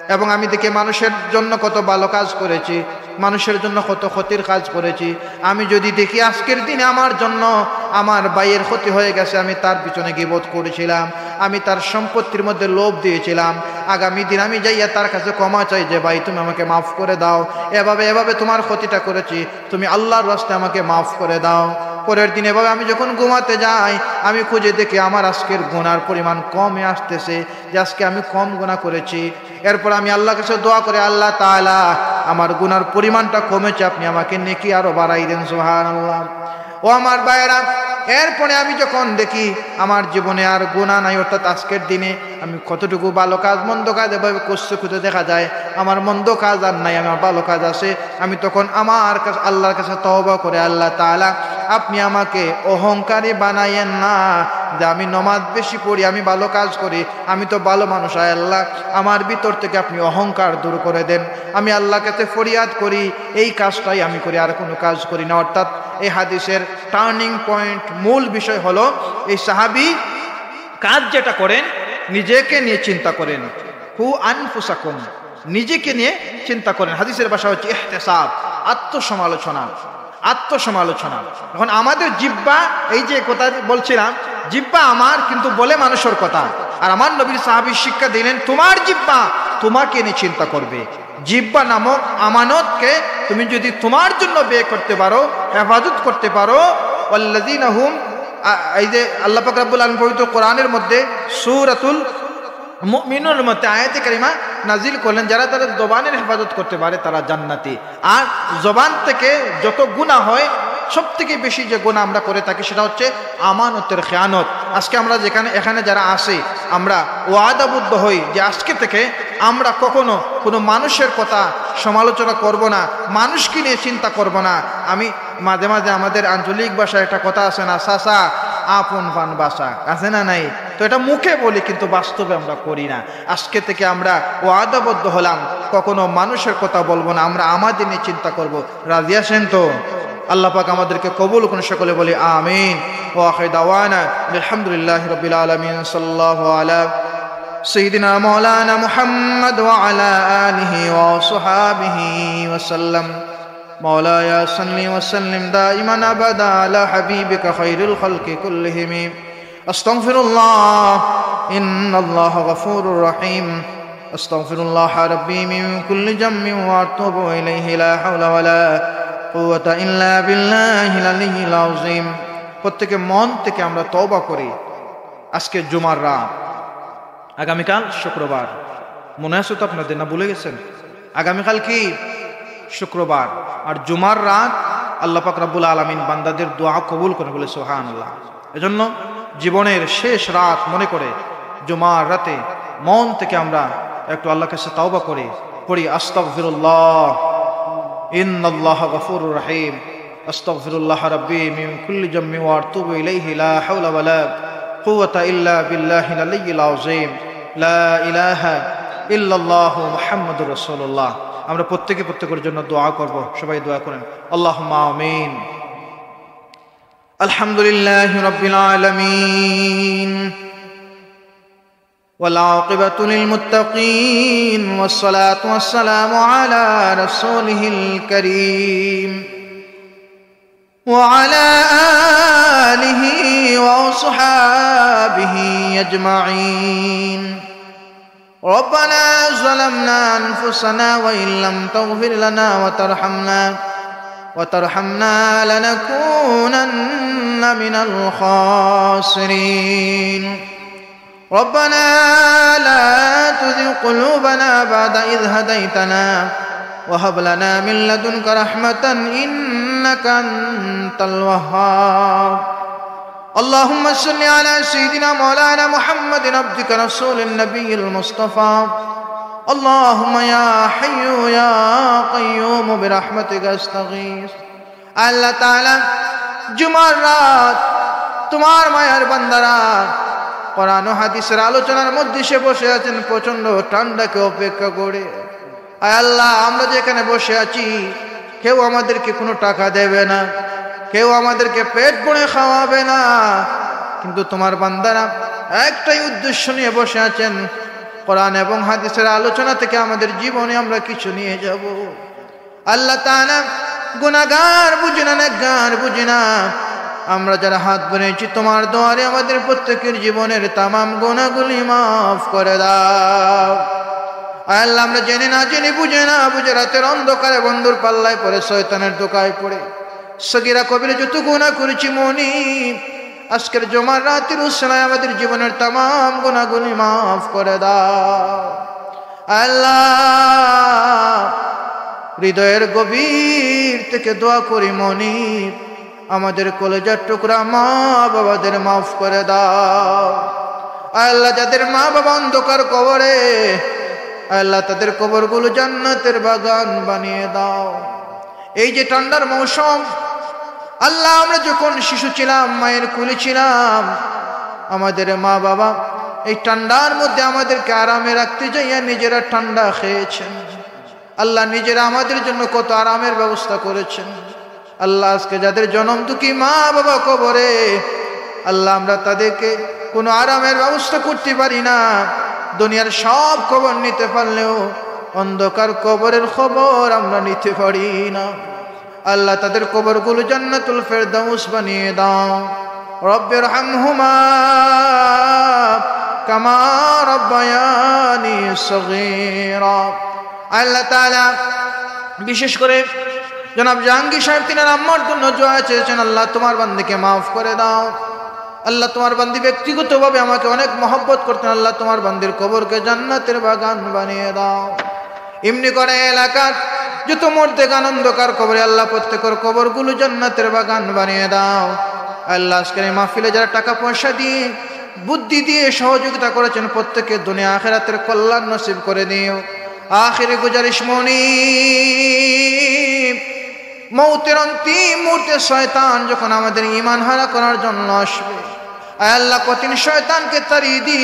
এবং আমি দেখি মানুষের জন্য কত ভালো কাজ করেছি, মানুষের জন্য কত ক্ষতির কাজ করেছি। আমি যদি দেখি আজকের দিনে আমার জন্য আমার ভাইয়ের ক্ষতি হয়ে গেছে, আমি তার পিছনে গীবত করেছিলাম, আমি তার সম্পত্তির মধ্যে লোভ দিয়েছিলাম, আগামী দিন আমি যাইয়া তার কাছে ক্ষমা চাই যে, "ভাই, তুমি আমাকে মাফ করে দাও, এভাবে এভাবে তোমার ক্ষতিটা করেছি, তুমি আল্লাহর ওয়াস্তে আমাকে মাফ করে দাও।" পরের দিন এভাবে আমি যখন ঘুমাতে যাই, আমি খুঁজে দেখি আমার আজকের গুনার পরিমাণ কমে আসতেছে, যে আজকে আমি কম গুনাহ করেছি। এরপর আমি আল্লাহর কাছে দোয়া করি, "আল্লাহ তাআলা, আমার গুনার পরিমাণটা কমেছে, আপনি আমাকে নেকি আরো বাড়াই দেন।" সুবহানাল্লাহ। ও আমার ভাইয়েরা, এরপরে আমি যখন দেখি আমার জীবনে আর গুনাহ নাই, অর্থাৎ আজকের দিনে আমি কতটুকু ভালো কাজ, মন্দ কাজ এভাবে করছে, খুঁজে দেখা যায় আমার মন্দ কাজ আর নাই, আমার ভালো কাজ আছে। আমি তখন আমার কাছে, আল্লাহর কাছে তওবা করে, "আল্লাহ তাআলা, আপনি আমাকে অহংকারী বানাইয়েন না, যে আমি নমাজ বেশি পড়ি, আমি ভালো কাজ করি, আমি তো ভালো মানুষ। আয় আল্লাহ, আমার ভিতর থেকে আপনি অহংকার দূর করে দেন।" আমি আল্লাহর কাছে ফরিয়াদ করি, এই কাজটাই আমি করি, আর কোনো কাজ করি না। অর্থাৎ এই হাদিসের টার্নিং পয়েন্ট, মূল বিষয় হলো এই সাহাবী কাজ যেটা করেন, নিজেকে নিয়ে চিন্তা করেন। কু আনফুসাকুম, নিজেকে নিয়ে চিন্তা করেন। হাদিসের ভাষা হচ্ছে ইহতিসাব, আত্মসমালোচনা, আত্মসমালোচনা। এখন আমাদের জিহ্বা, এই যে কথা বলছিলাম, জিহ্বা আমার, কিন্তু বলে মানুষের কথা। আর আমার নবীর সাহাবী শিক্ষা দিলেন, তোমার জিহ্বা তোমাকে নিয়ে চিন্তা করবে। জিহ্বা নামক আমানতকে তুমি যদি তোমার জন্য ব্যয় করতে পারো, হেফাজত করতে পারো, ওয়াল্লাযীনা হুম, আ, এই যে আল্লাহ পাক রাব্বুল আলামিন পবিত্র কোরআনের মধ্যে সূরাতুল মুমিনুনের মধ্যে আয়াতে কারিমা নাজিল করলেন, যারা তাদের জবানের হেফাজত করতে পারে তারা জান্নাতি। আর জবান থেকে যত গুনাহ হয়, সব থেকে বেশি যে গুনাহ আমরা করে থাকি সেটা হচ্ছে আমানতের খেয়ানত। আজকে আমরা যেখানে, এখানে যারা আছি, আমরা ওয়াদাবদ্ধ হই যে আজকে থেকে আমরা কখনো কোনো মানুষের কথা সমালোচনা করব না, মানুষকে নিয়ে চিন্তা করব না। আমি মাঝে মাঝে, আমাদের আঞ্চলিক ভাষায় একটা কথা আছে না, "চাচা আপন পান বাসা", আছে না নাই? তো এটা মুখে বলি, কিন্তু বাস্তবে আমরা করি না। আজকে থেকে আমরা ওয়াদাবদ্ধ হলাম, কখনো মানুষের কথা বলবো না, আমরা আমাদের নিয়ে চিন্তা করব। রাজি আছেন তো? আল্লাহ পাক আমাদেরকে কবুল করুন, সকলে বলি আমিন। ওয়া আখিরু দাওয়ানা আলহামদুলিল্লাহি রাব্বিল আলামিন। সাল্লাল্লাহু আলা সাইয়্যিদিনা মাওলানা মুহাম্মদ ওয়া আলা আলিহি ওয়া সাহবিহি ওয়া সাল্লাম। مولاي صل وسلم دائما أبدا على حبيبك خير الخلق كلهم. أستغفر الله، إن الله غفور رحيم. أستغفر الله ربي من كل ذنب وأتوب إليه، لا حول ولا قوة إلا بالله العلي العظيم. প্রত্যেকে মন থেকে আমরা তওবা করি। আজকে জুমার রাত, আগামীকাল শুক্রবার, মনে আছে তো আপনাদের, না ভুলে গেছেন? আগামীকাল কি? শুক্রবার। আর জুমার রাত আল্লাহ পাক রাব্বুল আলামিন বান্দাদের দোয়া কবুল করে, বলে সুবহানাল্লাহ। এজন্য জীবনের শেষ রাত মনে করে জুমার রাতে মন থেকে আমরা একটু আল্লাহর কাছে তাওবা করি, পড়ি, "আস্তাগফিরুল্লাহ, ইন্নাল্লাহা গাফুরুর রাহিম, আস্তাগফিরুল্লাহ রাব্বি মিন কুল্লি জামবি ওয়া আতুবু ইলাইহি, লা হাওলা ওয়ালা কুওয়াতা ইল্লা বিল্লাহিল আলিয়্যিল আযীম, লা ইলাহা ইল্লাল্লাহু মুহাম্মাদুর রাসূলুল্লাহ।" আমরা প্রত্যেকে প্রত্যেকের জন্য দোয়া করব, সবাই দোয়া করেন, আল্লাহুম্মা আমিন। الحمد لله رب العالمين، والعاقبة للمتقين، والصلاة والسلام على رسوله الكريم، وعلى آله وأصحابه أجمعين. ربنا ظلمنا أنفسنا وإن لم تغفر لنا وترحمنا، وترحمنا لنكونن من الخاسرين. ربنا لا تزغ قلوبنا بعد إذ هديتنا وهب لنا من لدنك رحمة إنك أنت الوهاب. اللهم صل على سيدنا مولانا محمد عبدك رسول النبي المصطفى. اللهم يا حي يا قيوم برحمتك أستغيث. আল্লাহ তাআলা, জুমার রাত তোমার মায়ার বান্দারা কোরআন ও হাদিসের আলোচনার মধ্যে সে বসে আছেন প্রচণ্ড ঠান্ডাকে অপেক্ষা করে। আয় আল্লাহ, আমরা যেখানে বসে আছি, কেউ আমাদেরকে কোনো টাকা দেবে না, কেউ আমাদেরকে পেট ভরে খাওয়াবে না, কিন্তু তোমার বান্দারা একটাই উদ্দেশ্য নিয়ে বসে আছেন, কোরআন এবং হাদিসের আলোচনা থেকে আমাদের জীবনে আমরা কিছু নিয়ে যাব। আল্লাহ তাআলা, গুনাহগার বুঝি না, নেককার বুঝি না, আমরা যারা হাত বাড়িয়েছি তোমার দুয়ারে, আমাদের প্রত্যেকের জীবনের তামাম গুনাহগুলি মাফ করে দাও। আয় আল্লাহ, আমরা জেনে না জেনে, বুঝে না বুঝে রাতের অন্ধকারে বন্ধুর পাল্লায় পড়ে, শয়তানের ধোকায় পড়ে সগীরা কবিরা যত গুনাহ করেছি মনিব, আজকের জুমার রাতের উসিলায় আমাদের জীবনের তামাম গুনাহগুলি মাফ করে দাও। আল্লাহ, হৃদয়ের গভীর থেকে দোয়া করি মনিব, আমাদের কলেজার টুকরা মা বাবাদের মাফ করে দাও। আল্লাহ, যাদের মা বাবা অন্ধকার কবরে, আল্লাহ, তাদের কবরগুলো জান্নাতের বাগান বানিয়ে দাও। এই যে ঠান্ডার মৌসুম, আল্লাহ, আমরা যখন শিশু ছিলাম, মায়ের কোলে ছিলাম, আমাদের মা বাবা এই ঠান্ডার মধ্যে আমাদেরকে আরামে রাখতে যাইয়া নিজেরা ঠান্ডা খেয়েছেন। আল্লাহ নিজেরা আমাদের জন্য কত আরামের ব্যবস্থা করেছেন। আল্লাহ, আজকে যাদের জনম দুঃখী মা বাবা কবরে, আল্লাহ, আমরা তাদেরকে কোনো আরামের ব্যবস্থা করতে পারি না। দুনিয়ার সব খবর নিতে পারলেও অন্ধকার কবরের খবর আমরা নিতে পারি না। আল্লাহ, তাদের কবরগুলো জান্নাতুল ফেরদাউস বানিয়ে দাও। রব্বির হামহুমা কামা রব্বায়ানি সগীরা। আল্লাহ তাআলা, বিশেষ করে জনাব জাহাঙ্গীর সাহেব, তিনার আম্মার জন্য দোয়া চেয়েছেন, আল্লাহ, তোমার বান্দাকে মাফ করে দাও। আল্লাহ, তোমার বান্দি ব্যক্তিগতভাবে আমাকে অনেক মহব্বত করতেন। আল্লাহ, তোমার বান্দির কবরকে জান্নাতের বাগান বানিয়ে দাও। এমনি করে এলাকার যত মুর্দেগান অন্ধকার কবরে, আল্লাহ, প্রত্যেকের কবরগুলো জান্নাতের বাগান বানিয়ে দাও। আল্লাহ, আজকের এই মাহফিলে যারা টাকা পয়সা দিয়ে, বুদ্ধি দিয়ে সহযোগিতা করেছেন, প্রত্যেকে দুনিয়া আখেরাতের কল্যাণ নসিব করে দিও। আখেরি গুজারিশ মনি, মৌতের অন্তিম মুহূর্তে শয়তান যখন আমাদের ইমান হারা করার জন্য আসবে, আয় আল্লাহ, কঠিন শয়তানকে তাড়িয়ে দি,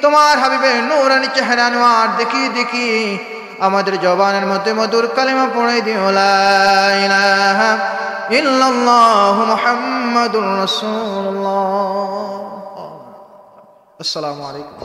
তোমার হাবিবের নূরানি চেহারা আনোয়ার দেখি দেখি আমাদের জবানের মধ্যে মধুর কালিমা পড়ে দিও, লা ইলাহা ইল্লাল্লাহু মুহাম্মাদুর রাসূলুল্লাহ। আসসালামু আলাইকুম।